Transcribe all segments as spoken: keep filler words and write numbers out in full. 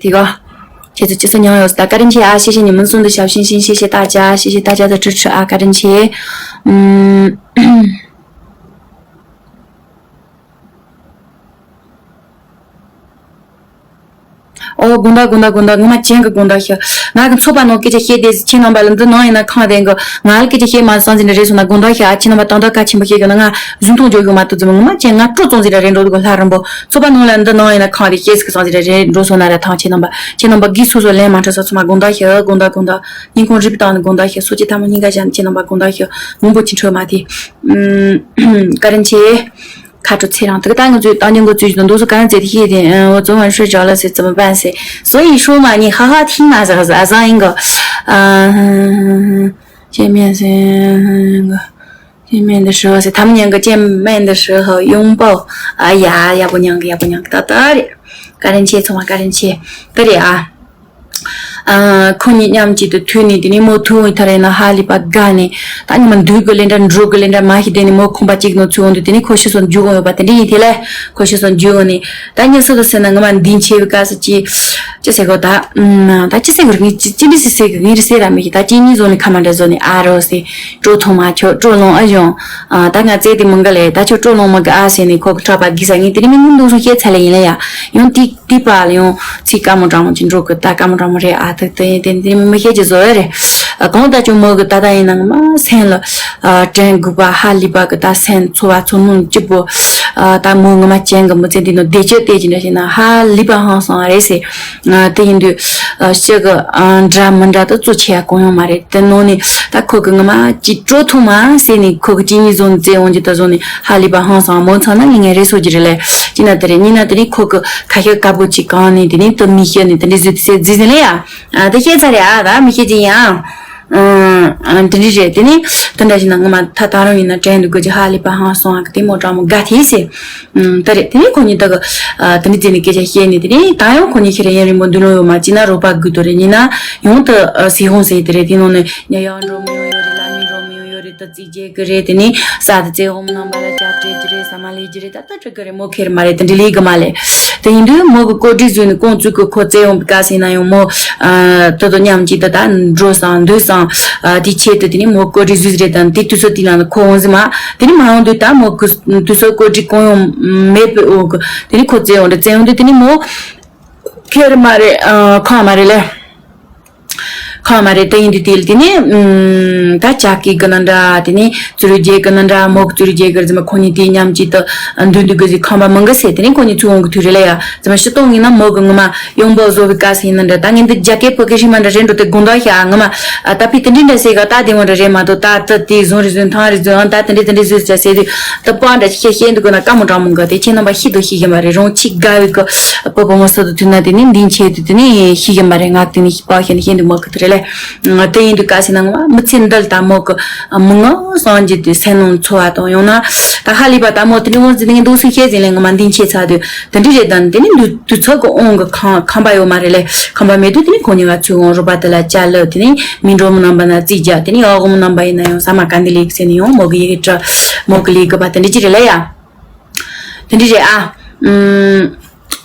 དེ་ག་ཁྱེད་ཚོ་ཅི་སུ་མྱོང་ཡོད་ད། བཀའ་དྲིན་ཆེ་ཨ། 谢谢你们送的小心心，谢谢大家，谢谢大家的支持啊， བཀའ་དྲིན་ཆེ། ཨུམ། ཨོ་དགོངས་དག་དགོངས་དག་དགོངས་དག་ངོ་མ་ཅན་གི་དགོངས་དག་ཞུ། ང་གི་ཚོགས་པ་ནང་སྐད་ཆ་བཤད་དེ་ཁྱེད་རྣམ་པ་ལ་འདི་ནང་ཡིན་ན་ཁང་དེ་གི་ང་ལ་སྐད་ཆ་བཤད་མ་སང་ཟིན་རེད་སོང་ན་དགོངས་དག་ཞུ་ཨ། ཁྱེད་རྣམ་པ་ཏང་ཏང་བཀའ་ཆེན་པོ་བཤད་གི་ན་ང་གཟུགས་མཐོང་འཇོག་གི་མ་ཐུབ་ཙམ་ངོ་མ་ཅན་ང་སྤྲོ་ཙང་ཟིན་ར་རེད་འགྲོ་འདུག་གི་ལྷ་རིན་པོ། ཚོགས་པ་ནང་ལ་འདི་ནང་ཡིན་ན་ཁང་དེ་སྐྱེས་སི་སང་ཟིན་ར་རེད་འགྲོ་སོང་ན་ར་ཐང་ཁྱེད་རྣམ་པ་ཁྱེད་རྣམ་པ་གིས་སོ་སོ་ལན་མ་འཕྲོད་ས་ཚང་མ་དགོངས་དག་ཞུ་དགོངས་དག་དགོངས་དག་སྙིང་ཁོང་རིབ་བཏང་ནས་དགོངས་དག་ཞུ། སོ་སྐྱེ་ཐ་མ་སྙིང་ག་བཞག་ནས་ཁྱེད་རྣམ་པ་དགོངས་དག་ཞུ། མང་པོ་ཅི་འཕྲོད་མ་དེ། ཨུམ། བཀའ་དྲིན་ཆེ། ཁ་དྲོ་ཚེ་རིང་དུ་ད་ང་ཚོས་བཏང་སྙོམས་འགོ་བཙུགས་ཀྱི་འདུག་སོ་ག་རང་བཙལ་ཏེ་ཤེས་ཏེ་འོ་ཙོ་ང་ཧྲུའེ་ཇོ་ལ་སེ་ཙམ་པན་སེ་སོ་ཡི་ཧྲུ་མ་ནི་ཧ་ཧ་ཐིང་མ་ཟ་ཟ་ཟ་ཡིན་གོ། ཨ་见面先个见面的时候是他们两个见面的时候拥抱。哎呀，要不两个，要不两个，到这里。 བཀའ་དྲིན་ཆེ། ཚང་མ་བཀའ་དྲིན་ཆེ། ད་རེད་ཨ། ཨ། ཁོ་གཉིས་མཉམ་གཅིག་ཏུ་ཐུག་ནས་དེ་ནས་མོ་ཐུག་འོང་ཐ་རེ་ན་ཧ་ལི་པ་དགའ་ནས་ད་ཉི་མ་འདུག་གི་ལེ་འདྲ་འགྲོ་གི་ལེ་འདྲ་མ་ཤི་དེ་ནས་མོ་ཁོང་པ་གཅིག་ནང་ཚུད་འོང་དུས་དེ་ནས་ཁོ་ཤི་སོང་འཇུག་འོང་ཡོད་པ་དེ་འདྲ་ཡིན་དེ་ལས་ཁོ་ཤི་སོང་འཇུག་འོང་ནས་ད་ཉི་སུ་གི་སེ་ན་ངི་མ་འདིན་ཆེ་བི་ཀ་སི་ཅི་ཅི་ཟེར་གོ་ད་ད་ཅི་ཟེར་གི་རེད། ངས་ཅི་ཅི་འདྲ་སི་ཟེར་གི་ངས་རི་སེ་ར་མི་ཤི་ད་ཅི་གཉིས་བཟོ་ནས་ཁ་མ་འདྲ་བཟོ་ནས་ཨ་རོ་སེ་སྤྲོ་ཐོང་མ་ཁྱོད་སྤྲོ་ལོང་ཨ་ཡོང་ད་ང་བཙལ་དེ་མི་འགའ་ལས་ད་ཁྱོད་སྤྲོ་ལོང་མི་འགའ་ཨ་ཟེར་ནས་ཁོ་གི་ཁྲག་པ་གི་ས་ངས་དེ་ནས་མི་ངུ་འདུག་སོང་ཤེས་ཚ་ལེ་ཡིན་ལ་ཡ་ཡང་དེ། ཏི་པ་ལ་ཡང་ཚིག་དཀའ་མོ་དྲང་མོ་ཅིག་འགྲོ་གི་ད་དཀའ་མོ་དྲང་མོ་རེད་ཨ། ཐུག་ཏུ་ཡིན་དེ་འདི་མི་ཤེས་ཀྱི་བཟོ་ཡ་རེད། གང་ལྟར་ཀྱང་མོ་གི་ད་ལྟ་ཡིན་ན་ང་མ་སེམས་ལ་དྲན་དགོས་པ་ཧ་ལས་པ་གི་ད་སེམས་ཚོར་བ་ཚོར་སྣང་སྐྱིད་པོ། ད་མོ་ངོ་མ་ཅན་གི་མི་ཚེ་འདི་ནང་བདེ་སྐྱིད་བལྟས་ཀྱི་འདྲ་ཞིག་ན་ཧ་ལས་པ་ཧང་སང་རེད་ཟེར། དེ་ཡིན་དུས་ཤི་གི་འདྲ་མི་འདྲ་ད་གཙོ་ཆེ་ཡ་གང་ཡང་མ་རེད། དེ་ནང་ནས་ད་ཁོ་གི་ངོ་མ་ཅིག་སྤྲོ་ཐུང་མ་ཟེར་ནས་ཁོ་གི་ཅི་ཉིད་བཟོ་ནས་བཙལ་འོང་གི་ད་བཟོ་ནས་ཧ་ལས་པ་ཧང་སང་མོ་ཚང་ན་ལས་ངན་རེད་སོ་གི་རེད་ལས། ཅི་ན་དེ་རེད་གཉིས་ན་དེ་ནི་ཁོ་གི་ཁ་ཤས་དཀར་པོ་ཅིག་གང་ནི་དེ་ནི་དུ་མི་ཤེས་ནི་དེ་འདྲི་ཟིག་དེ་ཟིག་ཟིན་ལེ་ཡ། ཨ་དེ་ཤེས་ཚར་རེད་ཨ་ད་མི་ཤེས་ཅི་ཡང་། ཨ་དེ་འདྲི་རེད་དེ་ནི་དེ་འདྲ་ཞིག་ན་ངོ་མ་ད་ད་རུང་ཡིན་ན་དྲན་འདུག་གི་ཅི་ཧ་ལི་པ་ཧང་སོང་ཨ་གི་དེ་མོ་དྲང་མོ་དགའ་ཐེ་སེ། ཨ་དེ་རེད་དེ་ནི་ཁོ་གཉིས་ད་གི་ཨ་དེ་འདྲི་ཟིན་ནི་སྐད་ཆ་བཤད་ནི་དེ་ནི་ད་ཡང་ཁོ་གཉིས་ཁྱེད་རེ་ཡན་རིང་པོ་འདུག་ལོ་ཡོད་མ་ཅི་ན་རོགས་པ་དགོས་དོ་རེད་ཉིན་ན་ཡང་དུ་ཨ་སི་ཧོང་སེ་དེ་རེད་དེ་ནང་ནི་ཉ་ཡང་འགྲོ་མི་ཡོང་ཡོད་རེད་ལ་མི་འགྲོ་མི་ཡོང་ཡོད་རེད་ད་རྩིས་རྒྱག་གི་རེད་དེ་ནི་ས་དེ་རྩེ་ཧོང་རྣམ་པ་ལ་བཅར་སྤྲད་ཀྱི་རེད་ས་མ་ལས་ཀྱི་རེད་ད། ད་ཁྲི་གི་རེད་མོ་ཁེར་མ་རེད་དེ་འདྲི་ལི་གི་མ་ལེ། དེ་ཡིན་དུས་མོ་གི་ཀོ་ཀྲི་བཟོས་ནས་ཀོང་བཙུགས་གི་ཁོ་བཙལ་ཡོང་བི་ཀ་སི་ན་ཡོང་མོ། ཨ་ཏོ་ཏོ་མཉམ་གཅིག་ཏུ་ད་འགྲོ་སང་འདུས་སང་། ཨ་དེ་ཆེད་དུ་དེ་ནི་མོ་ཀོ་ཀྲི་བཟོས་རེད་དང་དེ་དུས་ཚོད་དེ་ལ་ནི་ཁོ་འོང་ཟི་མ། དེ་ནི་མ་འོང་དུས་ད་མོ་གི་དུས་ཚོད་ཀོ་ཀྲི་གང་ཡོང་མེད་པའི་འོག་གི་དེ་ནི་ཁོ་བཙལ་ཡོང་རེད་བཙལ་ཡོང་དུས་དེ་ནི་མོ། ཁེར་མ་རེད་ཨ་ཁང་མ་རེད་ལེ། ཁང་མ་རེད་ད་ཡིན་དུས་དེ་ལ་དེ་ནི་ཨུམ་ད་ཅག་གི་གི་ན་འདྲ་དེ་ནི་ཙུ་རུ་རྒྱལ་གི་ན་འདྲ་མོ་གི་ཙུ་རུ་རྒྱལ་གི་རྫི་མ་ཁོ་གཉིས་དེ་མཉམ་གཅིག་ཏུ་འདུས་འདུས་གི་ཟི་ཁང་པ་མང་གི་སེ་དེ་ནི་ཁོ་གཉིས་ཚུར་འོང་གི་དུས་རེད་ལ་ཡ་རྫི་མ་ཤི་སྟོང་ཡིན་ན་མོ་གི་ངོ་མ་ཡོང་འབབ་བཟོ་བའི་སྐབས་སུ་ཡིན་ན་འདྲ་ད་ངས་འདི་རྒྱ་སྐད་བོད་སྐད་ཧྲིལ་མ་འདྲ་རེད་འགྲོ་དེ་དགོངས་དག་ཤ་ངོ་མ་ཨ་ད་ཕི་དེ་འདྲི་འདྲ་ཟེར་ག་ད་དེ་མོ་འདྲ་རེད་མ་གཏོགས་ད་ད་དེ་བཟུང་རེ་བཟུང་ཐང་རེ་བཟུང་ཨ་ད་དེ་འདྲི་དེ་འདྲི་བཟོས་ཟེར་ཟེར་དུས་ད་པ་འདྲ་ཤེས་ཤེས་འདུག་གི་ན་དཀའ་མོ་དྲང་མོ་འགའ་དེ་ཁྱེད་རྣམ་པ་ཤི་དུ་ཤི་གི་མ་རེད་རང་ཆི་དགའ་བའི་གི་པོ་པོ་མོ་སོ་དུ་ཐུན་ན་དེ་ནི་འདིན་ཆེ་དུ་དེ་ནི་ཤི་གི་མ་རེད་ང་དེ་ནི་ཤི་པ་ཤེས་ནི་ཤེས་འདུག་མ་གི་དུ་རེད་ལེ། དེ་ཡིན་དུས་ཀ་སི་ན་ང་མི་ཚེ་འདི་ལ་ད་མོ་གི་མི་ངོ་སངས་རྒྱས་དུ་སེམས་ནང་འཚོ་བ་དང་ཡང་ན་ད་ཧ་ལི་པ་ད་མོ་དེ་ནི་དབང་ཟི་ནི་འདུག་སུ་ཤེས་ཟིན་ལེ་ང་མ་འདིན་ཆེ་ཚ་དུས་དེ་འདྲི་རེད་དང་དེ་ནི་དུས་དུས་ཚོད་གི་དབང་གི་ཁང་ཁང་པ་ཡོད་མ་རེད་ལེ། ཁང་པ་མེད་དུས་དེ་ནི་ཁོང་གཉིས་ཀ་ཚུར་འོང་རོགས་པ་དེ་ལ་ཅ་ལག་དེ་ནི་མི་འགྲོ་མི་རྣམ་པ་ན་རྩིས་རྒྱག་དེ་ནི་ཡག་གོ་མི་རྣམ་པ་ཡིན་ན་ཡང་ཟ་མ་ག་འདི་ལེགས་ཟེར་ནི་ཡང་མོ་གི་ཡི་གེ་བྲི་མོ་གི་ལེགས་གི་པ་དེ་འདྲི་ཅི་རེད་ལ་ཡ། དེ་འདྲི་རེད་ཨ། ཨུམ།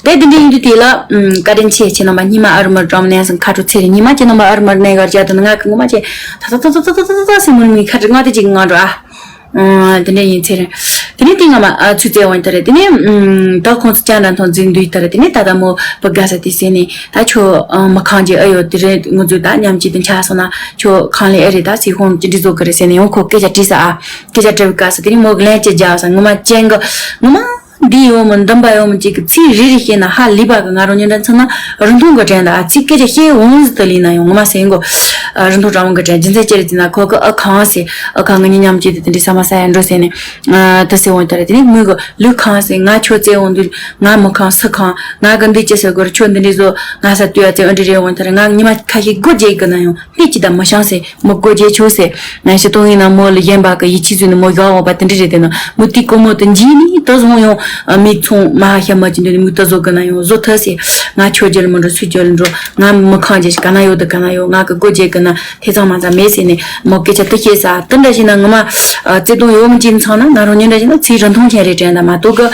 དེ་དེ་འདྲི་ཡིན་དུས་དེ་ལ་ཨུམ་བཀའ་དྲིན་ཆེ་ཁྱེད་རྣམ་པ་ཉི་མ་ཨ་རུ་མར་འགྲོམ་ནས་སང་ཁ་དྲོ་ཚེ་རིང་ཉི་མ་ཁྱེད་རྣམ་པ་ཨ་རུ་མར་གནས་གར་བྱ་དུ་ང་གི་ངོ་མ་ཆེ་ད་ད་ད་ད་སེ་མུར་མི་ཁ་དྲི་ང་དེ་ཅིག་ང་འགྲོ་ཨ། ཨ་དེ་འདྲ་ཡིན་ཚེ་རིང་། དེ་ནས་དེ་ང་མ་ཨ་ཚུ་བཙལ་འོང་ཡིན་ད་རེད་དེ་ནས་ཨུམ་ད་ཁོང་ཚོ་ཅང་འདྲ་མཐོང་འཛིན་འདུག་ཡིན་ད་རེད་དེ་ནས་ད་ད་མོ་བུ་དགའ་ས་དེ་ཟེར་ནས་ད་ཁྱོད་ཨ་མི་ཁང་རྗེས་ཨ་ཡོད་དེ་རེད་ང་ཚོ་ད་མཉམ་གཅིག་ཏུ་འཆར་སོང་ན་ཁྱོད་ཁང་ལས་ཨེ་རེད་ད་སི་ཧོང་ཅི་འདྲི་བཟོ་གི་རེད་ཟེར་ནས་ཡང་ཁོ་སྐད་ཆ་དྲིས་ས་ཨ། སྐད་ཆ་དྲི་བའི་སྐབས་སུ་དེ་ནི་མོ་གི་ལན་ཅི་རྒྱག་ས་ངོ་མ་ཅན་གི་ངོ་མ་འདི་ཡོང་མི་འདུན་པ་ཡོང་མི་ཅིག་གི་ཚིག་རེ་རེ་བཤད་ན་ཧ་ལི་པ་གི་ང་རང་ཉོན་དྲ་ཚང་ན་རིན་ཐུང་གི་དྲན་ད་ཚིག་སྐད་ཆ་བཤད་འོང་ཟི་ཏི་ལི་ན་ཡོང་ངོ་མ་སེང་གོ། རིན་ཐུང་གྲང་མོ་གི་དྲན་རྒྱུ་མཚན་ཅི་རེད་ཟེར་ན་ཁོ་གི་ཨ་ཁང་ཟེར་ཨ་ཁང་ང་གཉིས་མཉམ་གཅིག་ཏུ་དེ་འདྲའི་ས་མ་ས་ཡ་འགྲོ་ཟེར་ནས་ད་ཟེར་འོང་ད་རེད་དེ་ནི་མོ་གི་ལུས་ཁང་ཟེར་ང་ཁྱོད་བཙལ་འོང་དུས་ང་མི་ཁང་སུ་ཁང་ང་གི་འདི་ཅི་ཟེར་དགོས་རེད་ཁྱོད་འདི་འདྲའི་བཟོ་ང་ས་ལྟོས་ཡ་བཙལ་འོང་འདྲི་རེད་འོང་ད་རེད་ང་ཉི་མ་ཁ་ཤས་སྒོ་རྒྱག་གི་ན་ཡོང་། ནི་ཅི་ད་མི་ཤང་སེ་མོ་སྒོ་རྒྱག་ཆོག་སེ། ང་ཞི་ཏོང་ཡིན་ན་མོ་ལ་གཞན་པ་གི་ཡིད་ཆེས་བཟོས་ནས་མོ་ཡག་འོང་པ་དེ་འདྲ་རེད་དེ་ན་མོ་ཏི་ཀོ་མོ་དེ་འཇིག་ནི་ད་བཟུང་ཡོང་། མིག་ཚོང་མ་ཧ་ཤ་མ་ཅི་འདོད་ནི་མིག་ད་བཟོ་གི་ན་ཡོང་བཟོ་ཐལ་སེ། ང་ཆོས་རྒྱལ་མི་འགྲོ་སུས་རྒྱལ་འགྲོ་ང་མི་ཁང་རྒྱལ་ག་ན་ཡོད་དེ་ག་ན་ཡོད་ང་གི་སྒོ་རྒྱག་གི་ན་ཐེ་ཚང་མ་ཚང་མེད་སེ་ནས་མོ་སྐད་ཆ་དེ་བཤད་ས་དེ་འདྲ་ཞིག་ན་ངོ་མ། བརྩེ་དུང་ཡོད་མི་ཅིག་ཚང་ན་ང་རང་ཉིད་འདྲ་ཞིག་ན་ཚིག་རིན་ཐུང་ཆེན་རེད་དྲན་ད་མ་གཏོགས་གི་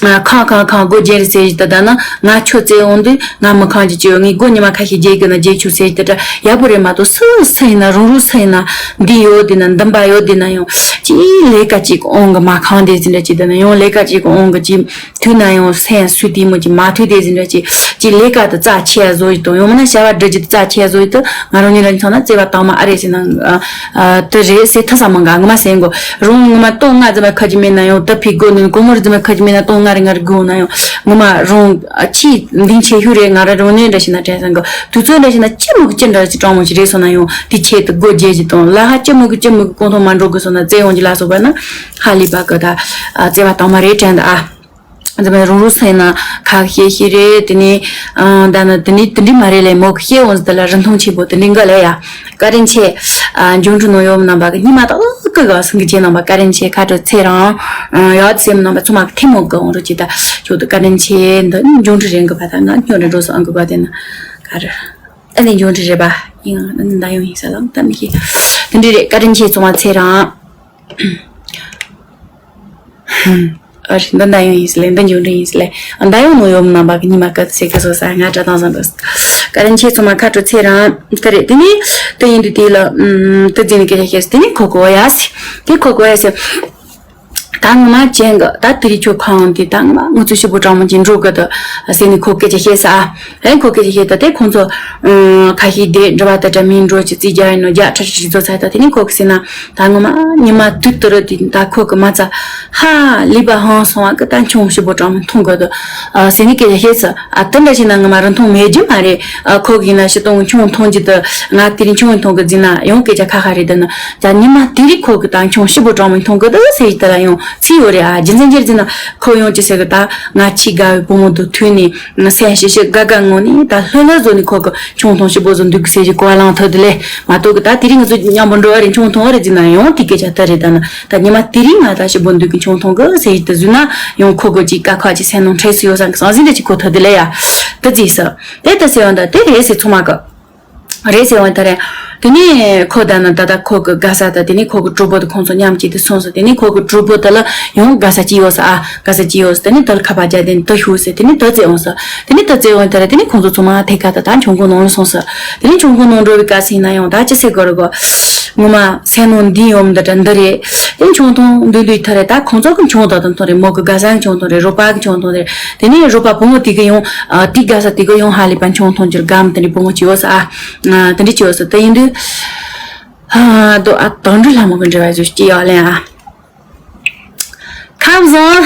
ཁང་ཁང་ཁང་སྒོ་བརྒྱབ་རེད་ཟེར་གྱི་ད། ད་ན་ང་ཁྱོད་བཙལ་འོང་དུས་ང་མི་ཁང་གྱི་ཅི་ཡོད། ངས་སྒོ་ཉི་མ་ཁ་ཤས་བརྒྱབ་གི་ན་བརྒྱབ་ཆོག་ཟེར་གྱི་ད། ཡག་པོ་རེད་མ་གཏོགས། སུ་སུ་ཡིན་ན། རང་རང་སུ་ཡིན་ན། འདི་ཡོད་དེ་ན། འདི་འབའ་ཡོད་དེ་ན་ཡང་ཅི་ལས་ཀ་ཅིག་འོང་གི་མ་ཁང་དེ་ཟིན་འདྲ་ཅིག་ད་ན་ཡང་ལས་ཀ་ཅིག་འོང་གི་ཅིག་དུས་ན་ཡང་སེམས་སུས་དེ་མོ་ཅིག་མ་ཐུབ་དེ་ཟིན་འདྲ་ཅིག་ཅིག་ལས་ཀ་དེ་རྩ་ཆེ་ཡ་བཟོ་ཡི་དང་། ཡང་མིན་ན་བྱ་བ་སྒྲུབ་རྒྱུ་དེ་རྩ་ཆེ་ཡ་བཟོ་ཡི་དང་། ང་རང་ཉིད་ལ་མཚོན་ན་བརྩེ་བ་དྭངས་མ་ཨ་རེད་ཟེར་ན། ཨ། དེ་རེད་ཟེར་ཐུབ་ས་མ་འགའ། ངོ་མ་ཟེར་གོ། རང་ངོ་མ་སྟོང་ལྔ་རྫུན་མ་ཁ་ཅིག་མེད་ན་ཡང་དེ་ཕི་སྒོ་ནས་སྒོར་མོ་རྫུན་མ་ཁ་ཅིག་མེད་ན། སྟོང་ལྔ་རེ་ལྔ་རེ་དགོས་ན་ཡང་ངོ་མ་རང་ཨ་ཆེས་འདི་ཆེ་ཤོས་རེད། ང་རང་རང་ནས་འདྲ་ཞིག་ན་དྲན་སོང་གི། དུས་ཚོད་འདྲ་ཞིག་ན་ཅི་མོ་གི་ཅི་འདྲ་ཅིག་སྤྲང་མོ་ཞིག་རེད་སོང་ན་ཡང་དེ་ཆེད་དུ་སྒོ་བརྒྱབ་ཀྱི་དང་། ལ་ཧ་ཅི་མོ་གི་ཅི་མོ་གི་གོང་མཐོང་མ་འགྲོ་དགོས་སོང་ན། བཙལ་འོང་རྒྱུ་ལ་སོགས་པ་ན་ཧ་ལས་པ་གི་ད། ཨ། བརྩེ་བ་དྭངས་མ་རེད་དྲན་ད་ཨ། འཛམ་གླིང་རང་རང་སེམས་ན་ཁ་ཤས་ཤིག་རེད། དེ་ནས་ཨ་ད་ནི་དེ་ནས་དེ་འདྲ་མ་རེད་ལས། མོ་གི་བཤད་འོང་ཟིག་དེ་ལ་རིན་ཐང་ཆེན་པོ་དེ་འདྲ་འགའ་ལས་ཡ། བཀའ་དྲིན་ཆེ། ཨ། འབྱུང་འགྱུར་ནང་ཡོད་རྣམ་པ་གི་ཉི་མ་དག་གི་ག་སེང་གི་རྗེས་རྣམ་པ་བཀའ་དྲིན་ཆེ། ཁ་དྲོ་ཚེ་རིང་། ཨ། ཡག་སེམས་རྣམ་པ་ཚང་མ་གི་ཐེ་མོ་གི་འོང་རོགས་གྱིས་ད། ཞོག་ཏུ་བཀའ་དྲིན་ཆེ། འདི་འབྱུང་འགྱུར་རེད་གི་བ། ད་ང་སྨྱོ་རེ་འགྲོ་སོང་ཨང་གི་བ། དེ་ན་ག་རེ། ཨ་ནི་འབྱུང་འགྱུར་རེད་པ། ཡིན་ཨ་ནི་ད་ཡོང་ཡིན་ས་ལ་ད་མི་ཤེས། དེ་འདྲ་རེད། བཀའ་དྲིན་ཆེ་ཚང་མ་ཚེ་རིང་། ཨ་རེ། འདི་འདའ་ཡོང་ཡིན་ཟེར་ལེ། འདི་འབྱུང་འགྱུར་ཡིན་ཟེར་ལེ། འདའ་ཡོང་ནོ་ཡོམ་རྣམ་པ་གི་ཉི་མ་སྐད་ཟེར་གི་སོ་ས་ང་སྒྲ་དང་བཟང་འདུག་བཀའ་དྲིན་ཆེ། ཚང་མ་ཁ་དྲོ་ཚེ་རིང་། དེ་རེད། དེ་ནས་དེ་ཡིན་དུས་དེ་ལ་ཨུམ་དེ་འཛིན་ནི་སྐད་ཆ་བཤད་ཟེར། དེ་ནས་ཁོ་གོ་ཡ་ཟེར། དེ་ཁོ་གོ་ཡ་ཟེར། ད་ངོ་མ་ཅན་གི་ད་དེ་རིང་ཁྱོད་ཁང་དེ་ད་ངོ་མ་ངུ་ཚོ་ཞིབ་པོ་གྲང་མོ་ཅིག་འགྲོ་གི་འདུག་ཟེར་ནས་ཁོ་སྐད་ཆ་བཤད་ས་ཨ། ཨེ་ཁོ་སྐད་ཆ་བཤད་ད། དེ་ཁོང་ཚོ་ཨུམ་ཁ་ཤས་དེ་འགྲུལ་པ་དེ་འདྲ་མིན་འགྲོ་ཅིག་རྩིས་རྒྱག་ཡིན་ནོ། རྒྱག་ཁྲ་ཁྲ་ཅིག་བཟོ་ཚར་ད། དེ་ནས་ཁོ་གི་ཟེར་ན། ད་ངོ་མ་ཉི་མ་དུས་དེ་རུ་དེ་ད་ཁོ་གི་མ་རྩ་ཧ་ལས་པ་ཧང་སོང་བ་གི་ད་ཆུང་ཞིབ་པོ་གྲང་མོ་མཐོང་དགོས་འདུག་ཟེར་ནས་སྐད་ཆ་བཤད་ས་ཨ། དེ་འདྲ་བྱས་ན་ངོ་མ་རིན་ཐང་མེད་རྒྱུ་མ་རེད་ཨ། ཁོ་གི་ཡིན་ན་ཞིབ་ཏོང་ཆུང་མཐོང་རྒྱུ་དེ་ང་དེ་རིང་ཆུང་མཐོང་གི་འཛིན་ན་ཡང་སྐད་ཆ་ཁ་ཁ་རེད། དེ་ནི་ད་ཉི་མ་དེ་རིང་ཁོ་གི་ད་ཆུང་ཞིབ་པོ་གྲང་མོ་མཐོང་དགོས་འདུག་ཟེར་ཡི་དེ་ལ་ཡང་ཚིག་ཡོད་རེད་ཨ། རྒྱུ་མཚན་ཅི་རེད་ཟེར་ན་ཁོ་ཡང་ཅི་ཟེར་གི་ད་ང་ཆེས་དགའ་བའི་བུ་མོ་དེ་ཐུག་ནས། སེམས་ཤི་ཤི་དགའ་དགའ་ངང་ནས་ད་ལྷོད་ལྷོད་བཟོ་ནས་ཁོ་གི་ཆུང་མཐོང་ཞིབ་པོ་བཟོ་འདུག་གི་ཟེར་གྱི་གོ་བ་ལངས་ཐུབ་དེ་ལས་མ་གཏོགས་གི་ད་དེ་རིང་ང་ཚོ་མཉམ་པོ་འགྲོ་བ་རེད། ཆུང་མཐོང་བ་རེད་ཟེར་ན་ཡང་དེ་སྐད་ཆ་ད་རེད། ད་ན་ད་ཉི་མ་དེ་རིང་ང་ད་ཞིབ་པོ་འདུག་གི་ཆུང་མཐོང་གི་ཟེར་གྱི་དེ་བཟོས་ན་ཡང་ཁོ་གི་ཅིག་དཀའ་ཁག་ཅིག་སེམས་ནང་འཕྲད་སུ་ཡོད་ས་གི་སང་ཟིན་དེ་ཅིག་གོ་ཐུབ་དེ་ལས་ཡ་དེ་རྫིས་སུ་དེ་ད་ཟེར་བ་འདྲ་དེ་རེད་ཟེར་ཚང་མ་གི་རེད་ཟེར་བ་ད་རེད། དེ་ནས་ཁོ་ད་ན་ད་ད་ཁོ་གི་དགའ་ས་ད་དེ་ནས་ཁོ་གི་གྲོགས་པོ་དེ་ཁོང་ཚོ་མཉམ་གཅིག་ཏུ་སོང་ཟེར། དེ་ནས་ཁོ་གི་གྲོགས་པོ་དེ་ལ་ཡང་དགའ་ས་ཅི་ཡོད་ས་ཨ། དགའ་ས་ཅི་ཡོད་ཟེར། དེ་ནས་དེ་ལ་ཁ་པར་རྒྱག་དེ་ནས་དེ་ཤོད་ཟེར། དེ་ནས་དེ་བཙལ་འོང་ཟེར། དེ་ནས་དེ་བཙལ་འོང་ད་རེད། དེ་ནས་ཁོང་ཚོ་ཚང་མ་ཐད་ཀ་ད་ད་ཆུང་ཀུང་ནང་ལ་སོང་ཟེར། དེ་ནས་ཆུང་ཀུང་ནང་འགྲོ་བའི་སྐབས་སུ་ཡིན་ན་ཡང་ད་ཅི་ཟེར་དགོས་རེད་གོ། ངོ་མ་སེམས་ནང་འདི་ཡོང་འདི་འདྲ་འདི་རེད། དེ་ཆུང་མཐོང་འདུག་འདུག་ད་རེད། ད་ཁོང་ཚོ་གི་ཆུང་དོ་དང་མཐོང་རེད། མོ་གི་དགའ་ས་གི་ཆུང་མཐོང་རེད། རོགས་པ་གི་ཆུང་མཐོང་རེད། དེ་ནས་རོགས་པ་བུ་མོ་དེ་གི་ཡང་ཨ་དེ་དགའ་ས་དེ་གི་ཡང་ཧ་ལས་པ་ཆུང་མཐོང་གྱུར་གམ་དེ་འདྲའི་བུ་མོ་ཅིག་ཡོད་ས་ཨ། དེ་འདྲའི་ཅིག་ཡོད་ས་དེ་ཡིན་དུས། ཨ་དོ་ཨ་དོན་འགྲུལ་ལྷ་མོ་གི་འབྲེལ་བ་བཟོ་ཅི་ཡོད་ལན་ཨ། ཁམས་བཟང་།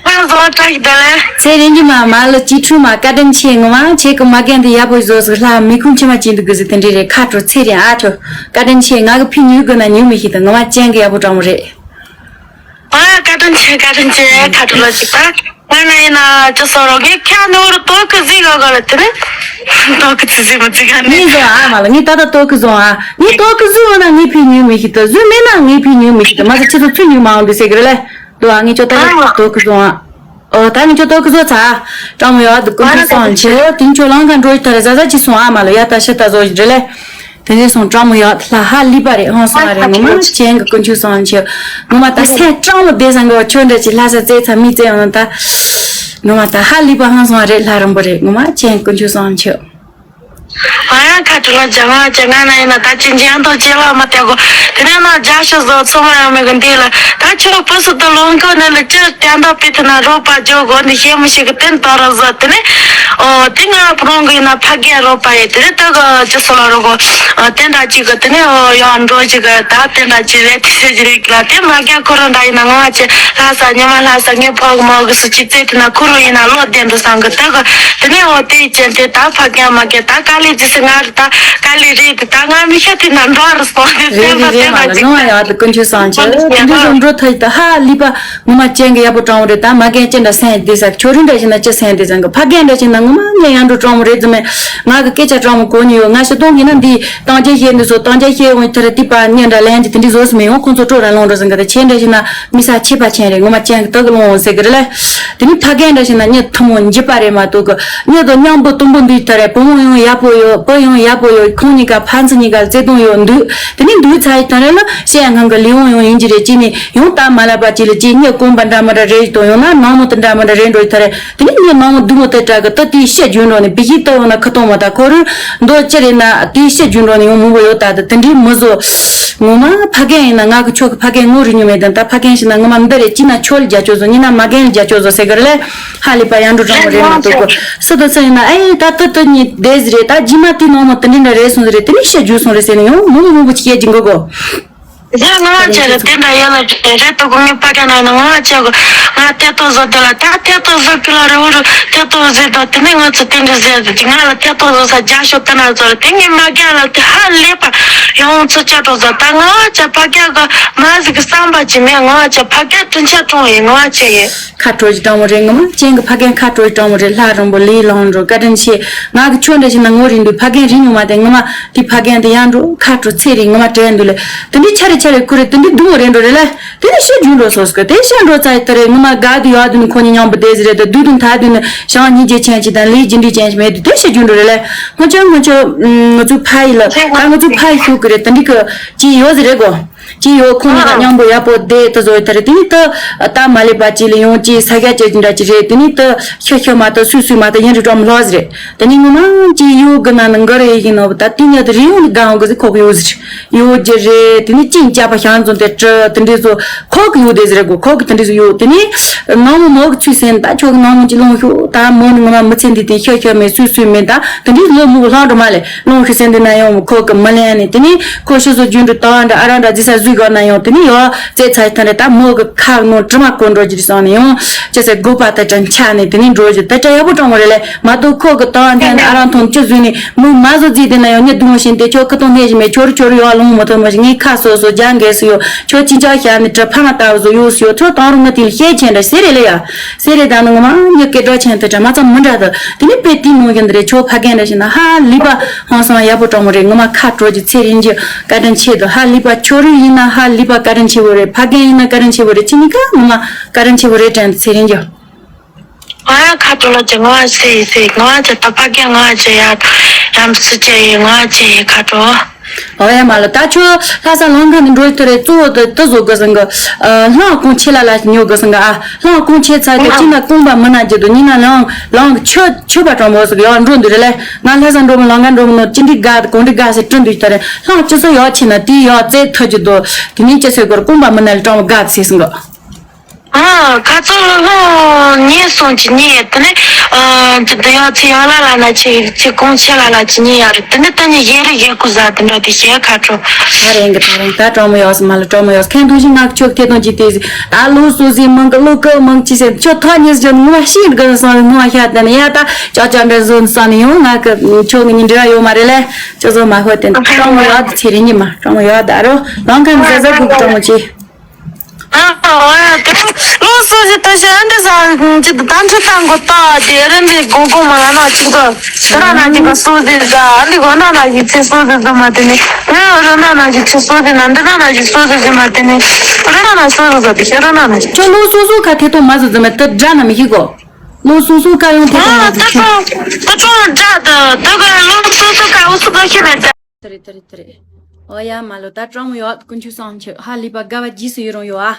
ཁམས་བཟང་བཀྲ་ཤིས་བདེ་ལེགས། ཚེ་རིང་གི་མ་མ་ལ་ཅི་ཁྲུ་མ་བཀའ་དྲིན་ཆེ། ངོ་མ་ཁྱེད་ཀྱི་མ་རྒན་དེ་ཡག་པོ་བཟོ་ཟིག་ལྷ་མི་ཁུངས་ཆེ་མ་ཅིག་འདུག་གི་ཟིག་དེ་འདྲའི་རེད། ཁ་དྲོ་ཚེ་རིང་ཨ་ཁྱོད་བཀའ་དྲིན་ཆེ། ང་གི་ཕི་ཉུལ་དགོས་ན་ཉུལ་མི་ཤེས་ད། ངོ་མ་ཅན་གི་ཡག་པོ་དྲང་མོ་རེད། ཨ་བཀའ་དྲིན་ཆེ་བཀའ་དྲིན་ཆེ། ཁ་དྲོ་ལ་ཅིག་ད། ང་ན་ཡིན་ན་ཅི་སོ་རོགས་ངས་ཁྱེད་ནོར་ཏོག་གི་ཟིག་ག་ག་ལ་དེ་ནི་ཏོག་གི་ཅི་ཟིག་མི་ཅིག་ག་ནི། ངས་བཟོ་ཨ་མ་ལ་ངས་ད་ལྟ་ཏོག་གི་བཟོ་ཨ། ངས་ཏོག་གི་བཟོ་འོ་ན་ངས་ཕི་ཉུལ་མི་ཤེས་ད། བཟོ་མེད་ན་ངས་ཕི་ཉུལ་མི་ཤེས་ད། མ་ཟད་ཁྱེད་ཚོ་ཚུར་ཉུལ་མ་འོང་དུས་ཟེར་གི་རེད་ལེ། དོ་ཨ་ངས་ཁྱོད་ད་ཡག་ཏོག་གི་བཟོ་ཨ། ཨོ་ད་ངས་ཁྱོད་ཏོག་གི་བཟོ་ཚ། སྤྲང་མོ་ཡག་ཏུ་ཀུན་སྤྲུལ་སང་ཆེ་དེང་ཁྱོད་ལང་ག་འགྲོ་ཡི་ཐ་རེ་ཟ་ཟ་ཅི་སོང་ཨ་མ་ལ་ཡ་ད་ཤི་ད་བཟོ་ཞིག་རེད་ལེ། དེ་ནས་སོང་སྤྲང་མོ་ཡག་ལྷ་ཧ་ལི་པ་རེད་ཧང་སོང་བ་རེད། ངོ་མ་ཅན་གི་ཀུན་སྤྲུལ་སང་ཆེ། ངོ་མ་ད་སེམས་སྤྲང་མོ་བསྡད་སང་གི་ཁྱོད་འདྲ་ཅི་ལྷ་ས་བཙལ་ཚ་མི་བཙལ་ཡོང་ན་ད། ངོ་མ་ད་ཧ་ལི་པ་ཧང་སོང་བ་རེད། ལྷ་རིན་པོ་རེད། ངོ་མ་ཅན་ཀུན་སྤྲུལ་སང་ཆེ། ང་ཡང་ཁ་བྲལ་ལ་ཇ་མ་ཇ་ང་ན་ཡིན་ན་ད་ཅི་འཇང་དང་ཅི་ལ་མ་བལྟ་གོ། དེ་ནས་ན་རྒྱ་ཤོད་བཟོ་ཚོང་ར་མེད་གི་འདི་ལ་ད་ཁྱོད་བུ་སུ་དང་ལོང་གོ་ནས་ལ་ཅི་བསྟན་ད་པི་ཐི་ན་རོགས་པ་ཇོ་གོ་ནི་ཤེས་མི་ཤེས་གི་དེ་ནི་དོ་ར་བཟོ། དེ་ནས་ཨོ་དེ་ང་བུ་རོང་གི་ཡིན་ན་ཕ་རྒན་རོགས་པ་ཡི་དེ་ནས་ད་གི་ཅི་སོ་ལ་རོགས་གོ་དེ་འདྲ་ཅིག་གི་དེ་ནས་ཨོ་ཡང་འགྲོ་ཅིག་གི་ད་དེ་འདྲ་ཅིག་རེད། དེ་ཟེར་གི་རེད་ལ་དེ་མ་རྒན་ཁོ་རང་འདྲ་ཡིན་ན་ང་ཅི་ལྷ་ས་ཉི་མ་ལྷ་ས་ངའི་ཕོག་མོག་གི་སུ་ཅི་བཙལ་དེ་ན་ཁོ་རང་ཡིན་ན་བློ་བདེ་འདུག་བསམ་གི་ད་གི་དེ་ནས་ཨོ་དེ་ཡི་ཅན་དེ་ད་ཕ་རྒན་མ་རྒན་ད་དཀའ་ལས་ཅི་སེ་ང་རེད་ད་དཀའ་ལས་རེད་དེ་ད་ང་མི་ཤ་དེ་ན་འགྲོ་རུ་སོང་དེ་རེད་བསྟན་པ་རེད་རེད་བསྟན་པ་མ་ལ་ཅིག་ནོ་ཡ་དེ་ཀུན་ཆུ་སང་ཆེ་ཀུན་ཆུ་སང་འགྲོ་ཐོས་ད་ཧ་ལི་པ་ངོ་མ་ཅན་གི་ཡག་པོ་དྲང་བོ་རེད། ད་མ་རྒན་ཅི་འདྲ་སེང་བསྡད་ས་ཁྱོད་རང་འདྲ་ཞིག་ན་ཅི་སེང་བསྡད་ས་གི་ཕ་རྒན་འདྲ་ཞིག་ན། ངོ་མ་ངས་ཡར་འགྲོ་སྤྲང་མོ་རེད་ཟེར་མེད། ང་གི་སྐད་ཆ་སྤྲང་མོ་གོ་ནི་ཡོད། ང་ཤི་སྟོང་གི་ན་འདི་སྟོང་རྒྱ་བཤད་འདི་སོ་སྟོང་རྒྱ་བཤད་འོང་ཐར་ཏི་པ་ཉན་འདྲ་ལན་གྱི་དེ་འདྲི་བཟོ་སི་མེད་འོང་ཁོང་ཚོ་སྤྲོ་ར་ལོང་འགྲོ་ཟིན་གི་ད་ཆེ་འདྲ་ཞིག་ན་མི་ས་ཆེ་པ་ཆེན་རེད། ངོ་མ་ཅན་གི་ཏག་གི་ལོང་འོང་ཟེར་གི་རེད་ལ། དེ་ནི་ཕ་རྒན་འདྲ་ཞིག་ན་ཉི་ཐུ་མོ་འཇི་པ་རེད་མ་གཏོགས་གི་ཉི་དོ་མཉམ་པོ་དུམ་བུ་འདུས་ཐར་རེད། བུ་མོ་ཡང་ཡག་པོ་ཡོད། བུ་ཡང་ཡག་པོ་ཡོད། ཁོང་གཉིས་ཀ་ཕན་ཚུན་གཉིས་ཀ་བརྩེ་དུང་ཡོད་འདུག་དེ་ནི་འདུས་ཚ་ཡི་ཐར་རེད་ལ་བཤད་སྔོན་གི་ལི་འོང་ཡང་ཡིན་གྱི་རེད། ཅི་ནི་ཡང་ད་མ་ལབ་པ་ཅི་ལ་ཅི་ཉི་གོམ་པ་འདྲ་མ་འདྲ་རེད་དོ་ཡང་ན་ནང་མོ་དུ་འདྲ་མ་འདྲ་རེད་འགྲོ་ཐར་རེད། དེ་ནི་ངའི་ནང་མོ་བདུད་མོ་དེ་དྲག་གི་ད་དེའི་ཤ་རྒྱུན་འགྲོ་ནས་བི་ཤི་ལྟ་འོང་ན་ཁ་ཏོང་མ་ད་ཁོ་རུ་མདོ་ཅི་རེད་ན་དེའི་ཤ་རྒྱུན་འགྲོ་ནས་ཡོང་མང་པོ་ཡོད། ད་ད་དེ་འདྲའི་མི་བཟོ། ངོ་མ་ཕ་རྒན་ཡིན་ན་ང་གི་ཆོག་གི་ཕ་རྒན་ངོ་རུ་ཉུ་མེད་དང་ད་ཕ་རྒན་ཞིག་ན་ངོ་མ་འདི་རེད་ཅི་ན་ཆོ་ལ་རྒྱ་ཆོ་བཟོ་ཉི་ན་མ་རྒན་ལ་རྒྱ་ཆོ་བཟོ་ཟེར་གི་རེད་ལས། ཧ་ལས་པ་ཡང་འགྲོ་གྲང་མོ་རེད་མ་གཏོགས་གི་སི་ཏུ་སི་ཡིན་ན་ཨེ་ད་ཏི་ཏི་ཉི་དེ་ཟི་རེད། ད་རྗེས་མ་དེའི་ནང་མོ་དེ་འདྲ་འདྲ་རེད་སོང་ཟི་རེད། དེ་ནི་ཤ་རྒྱུན་སོང་རེད་ཟེར་ནས་ཡང་མང་པོ་མང་པོ་ཅིག་བཤད་ཀྱི་འགོ་གོ། ཡང་ང་ཅག་གི་དེ་འདྲ་ཡོད་ལ་རེད་དོ་གོ་ངའི་ཕ་ག་ན་ནི་ང་ཅག་གི་ང་ཏེ་ཏོ་བཟོ་དེ་ལ་ད་ཏེ་ཏོ་བཟོ་གི་ལ་རེ་བོ་རུ་ཏེ་ཏོ་བཟོས་དོ་དེ་ནི་ང་ཚོ་དེ་འདྲ་ཟེར་དེ་ང་ལ་ཏེ་ཏོ་བཟོ་ས་རྒྱ་ཤོ་ཏ་ན་བཟོ་རེད། དེ་ངའི་མ་རྒན་ལ་དེ་ཧ་ལས་པ་ཡང་ཚོ་ཅག་ཏོ་བཟོ་ད་ང་ཅག་ཕ་ག་གི་མ་ཟིག་གི་བསམ་པ་ཅི་མེད། ང་ཅག་ཕ་ག་དུན་ཆ་གྲོང་ཡིན་ང་ཅག་ཡིན། ཁ་དྲོ་ཞིག་གྲང་མོ་རེད། ངོ་མ་ཅན་གི་ཕ་རྒན་ཁ་དྲོ་ཞིག་གྲང་མོ་རེད། ལྷ་རིང་པོ་ལི་ལང་འགྲོ་བཀའ་དྲིན་ཆེ། ང་གི་ཆོས་འདྲ་ཞིག་ན་ངོ་རིང་དུས་ཕ་རྒན་རིང་ཉུང་མ་དེ་ངོ་མ་དེ་ཕ་རྒན་དེ་ཡང་འགྲོ་ཁ་དྲོ་ཚེ་རིང་ངོ་མ་དྲན་འདུག་ལེ། དེ་འདྲའི་ཆ་རེ་ཆ་རེ་ཁུ་རེ་དེ་འདྲའི་སྡུག་མོ་རེད་འགྲོ་རེད་ལེ། དེ་ནི་ཤི་རྒྱུ་འགྲོ་སོ་སྐད་དེ་ཤ་འགྲོ་ཚ་ཡི་དེ་རེད། ངོ་མ་དགའ་དུ་ཡག་དུ་ནི་ཁོ་གཉིས་མཉམ་པོ་བསྡད་ཟི་རེད་དེ་བདུད་དུ་མཐའ་དུ་ནི་ཞང་ཉིས་རྗེ་ཅན་ཅི་དང་ལི་ཇི་འདྲི་ཅན་ཞིག་མེད་དུ་དེ་ཤི་རྒྱུ་འགྲོ་རེད་ལེ། ངོ་ཅན་ངོ་ཅོ་ང་ཚོ་ཕ་ཡི་ལ་ད་ང་ཚོ་ཕ་ཡི་ཤུགས་ཀྱི་རེད། དེ་འདྲའི་གི་ཅི་ཡོད་ཟི་རེད་གོ། ཅི་ཡོད་ཁོང་གཉིས་ཀ་མཉམ་པོ་ཡག་པོ་བསྡད་དུ་བཟོ་ཡི་དེ་རེད། དེ་ནི་ད་ད་མ་ལེ་པ་ཅི་ལ་ཡོང་ཅི་ས་ག་ཅི་འདྲ་ཅི་རེད། དེ་ནི་ད་ཤ་ཤ་མ་ད་སུ་སུ་མ་ད་ཡིན་རི་ཀྲོམ་ལྷོ་ཟི་རེད། དེ་ནི་ངོ་མ་ཅི་ཡོད་གི་ན་ནི་འགར་ཡི་ཡིན་ནོ་ད་དེ་ཉིད་དུ་རི་ཡོང་གི་གང་གི་ཟི་ཁོག་ཡོད་ཟི་རེད། ཡོད་ཀྱི་རེད། དེ་ནི་ཅིང་ཅག་པ་ཤང་ཙོན་དེ་ཀྲི་དེ་འདྲས་སུ་ཁོག་གི་ཡོད་དེ་ཟེར་གོ། ཁོག་གི་དེ་འདྲས་སུ་ཡོད། དེ་ནི་ནང་མོ་མོ་གི་ཚུལ་སེམས་ད་ཆོག་གི་ནང་མོ་ཅི་ལོང་ཤོག་ད་མོ་ནི་ངོ་མ་མི་ཚེ་འདི་དེ་ཤོད་ཤོད་མེད་སུས་སུས་མེད་ད་དེ་འདྲས་ལོ་མོ་གི་ལྷང་འགྲོ་མ་ལེ་ལོང་ཤོག་སེམས་འདི་ན་ཡོང་མོ་ཁོག་གི་མི་ལེན་ནི་དེ་ནི་ཁོ་ཤི་སོ་རྒྱུན་དུ་ད་འདྲ་ཨ་རང་འདྲ་ཟི་ས་ཟུས་གོ་ན་ཡོང་དེ་ནི་ཡོ་ཙེ་ཚ་ཐ་འདྲ་ད་མོ་གི་ཁག་ནོ་དྲི་མ་གོ་འགྲོ་རྒྱུ་རེད་སོང་ནི་ཡོང་ཅི་སེ་དགོས་པ་ད་ཅང་ཆ་ནི་དེ་ནི་འགྲོ་རྒྱུ་ད་ཅང་ཡག་པོ་གྲོང་བ་རེད་ལེ། མ་གཏོགས་ཁོ་གི་ཏང་ཐན་ཨ་རང་ཐོང་ཅི་བཟོས་ནས་མི་མ་བཟོ་རྫིས་དེ་ན་ཡང་ཉི་དུང་ཞིང་དེ་ཁྱོད་ཁི་ཏོང་སྣེ་ཞིག་མེད། ཁྱོད་ཡོག་ལོང་མོ་ཐོ་མ་ཞིག་ངའི་ཁ་སོ་སོ་རྒྱ་འགས་སུ་ཡོད། ཁྱོད་ཅི་ཅག་ཤ་ནི་གྲི་ཕ་མ་ལྟ་བུ་བཟོ་ཡོད་སུ་ཡོད། ཁྱོད་དང་རུང་ང་དེ་ལ་ཤེས་ཆེན་འདྲ་སེ་རེད་ལེ་ཡ། སེ་རེད་ད་ནི་ངོ་མ་ཉི་སྐད་སྒྲོག་ཆེན་དེ་འདྲ་མ་ཚང་མི་འདྲ་ད་དེ་ནི་དཔེ་དེའི་ནང་བཞིན་དེ་རེད། ཁྱོད་ཕ་རྒན་འདྲ་ཞིག་ན་ཧ་ལི་པ་ཧང་སང་ཡག་པོ་གྲོང་མོ་རེད། ངོ་མ་ཁ་དྲོ་གི་ཚེ་རིང་གི་བཀའ་དྲིན་ཆེ་དོ། ཧ་ལི་པ་ཁྱོད་རུ་ཡིན་ན་ཧ་ལི་པ་བཀའ་དྲིན་ཆེ་བོ་རེད། ཕ་རྒན་ཡིན་ན་བཀའ་དྲིན་ཆེ་བོ་རེད། ཁྱེད་གཉིས་ཀ་ངོ་མ་བཀའ་དྲིན་ཆེ་བོ་རེད་དྲན་ཚེ་རིང་གི་ང་ཡང་ཁ་དྲོ་ལ་ཅི་ང་ཅི་ཡི་ཟེར་ང་ཅི་ད་ཕ་གི་ང་ཅི་ཡ་ཡམ་སི་ཅི་ཡི་ང་ཅི་ཡི་ཁ་དྲོ། ཨོ་ཡ་མ་ལ་ད་ཁྱོད་ལྷ་ས་ལང་ཁ་ནས་འགྲོ་ཐུ་རེ་གཙོ་བོ་དུ་དུ་བཟོ་དགོས་སང་གི་ལྷང་ཀོང་ཆེ་ལ་ལ་ཉོ་དགོས་སང་གི་ཨ་ལྷང་ཀོང་ཆེ་ཚ་གི་ཅི་ན་ཀོང་པ་མི་ན་ཅི་དུ་ཉི་ན་ལང་ལང་གི་ཆོས་ཆོས་པ་གྲོང་པོ་སི་གི་ཡོ་འགྲོ་འདུག་རེ་ལེ། ང་ལྷ་ས་འགྲོ་མི་ལང་ཁ་འགྲོ་མི་ནོ་ཅི་འདྲི་དགའ་གོང་འདྲི་དགའ་སེ་སྤྲིན་འདུག་ཐུ་རེ་ལྷང་ཅི་སོ་ཡོ་ཆེ་ན་དེ་ཡོ་ཙེ་ཐུ་ཅི་དུ་དེ་ནི་ཅི་སོ་གོར་ཀོང་པ་མི་ན་ལ་གྲོང་པོ་དགའ་ཚེ་སང་གི་ཨ། ཁ་ཚོ་ལོ་ལོ་ཉེས་སོང་ཅི་ཉེས་དེ་ནི་ཨ། ཅི་དེ་ཡང་ཚེ་ཡང་ལ་ལ་ན་ཆེ་ཚེ་གོང་ཆེ་ལ་ལ་ཅི་ཉེས་ཡ་རེད། དེ་ནི་ད་ནི་ཡེ་རེ་ཡེ་ཀུ་ཟ་དེ་འདྲ་དེ་ཞེ་ཁ་དྲོ། ད་རེང་གི་ད་རེང་ད་གྲོང་མོ་ཡོག་སི་མ་ལ་གྲོང་མོ་ཡོག་སི་ཁན་དུ་ཞིག་ངག་ཆོག་ཐེ་དོན་ཅི་དེ་ཟི་ད་ལོ་སོ་སི་མང་གི་ལོ་ཀ་མང་ཅི་སེ་ཆོ་ཐ་ཉེས་ཅོ་ནུ་བ་ཤིན་གི་སོང་ནུ་བ་ཤ་དེ་ནི་ཡ་ད་ཅོ་ཅོ་འདྲ་བཟོ་ནི་སོང་ནི་ཡོང་ངག་གི་ཆོ་ངི་ཉིན་འདྲ་ཡོད་མ་རེད་ལེ། ཅོ་བཟོ་མ་ཧོ་དེ་གྲོང་མོ་ཡོག་དེ་ཚེ་རིང་ཉི་མ་གྲོང་མོ་ཡོག་ད་རོ་ལང་ཁ་མི་ཟ་ཟ་གུག་གྲོང་མོ་ཅི། ཨ་ཨོ་ཡ་དེ་ལོ་སོ་ཞིག་ད་ཤ་འདི་ས་ཅི་ད་ཐུ་ཏང་གོ་ཏ་དེ་རེ་འདི་གོ་གོ་མ་ན་ཅིག་ཏོ་ད་ན་ཅིག་ག་སོ་ཟི་ཟ་ཨ་འདི་གོ་ན་ན་ཡི་ཚེ་སོ་ཟི་ཟ་མ་དེ་ནི་ང་རོ་ན་ན་ཡི་ཚེ་སོ་ཟི་ན་འདི་ན་ན་ཡི་སོ་ཟི་ཟི་མ་དེ་ནི་རོ་ན་ན་སོ་ཟི་ཟ་དེ་ཤ་རོ་ན་ན་ཅི་ལོ་སོ་སོ་ཁ་ཐེ་ཏོ་མ་ཟི་ཟི་མ་ད་འདྲ་ན་མི་ཤི་གོ་ལོ་སོ་སོ་ཁ་ཡོང་ཐེ་ཏོ་མ་ཨ་ཟི་ད་ཅི་ད་ཅི་འདྲ་ད་ད་ག་ལོ་སོ་སོ་ཁ་འུ་སུ་ག་ཤི་མེད་ད། ཏི་རི་ཏི་རི་ཏི་རི། ཨོ་ཡ་མ་ལོ་ད་གྲོང་མོ་ཡོག་དཀོན་མཆོག་སང་ཆོས་ཧ་ལི་པ་དགའ་བ་རྗེས་སུ་ཡི་རང་ཡོད་ཨ།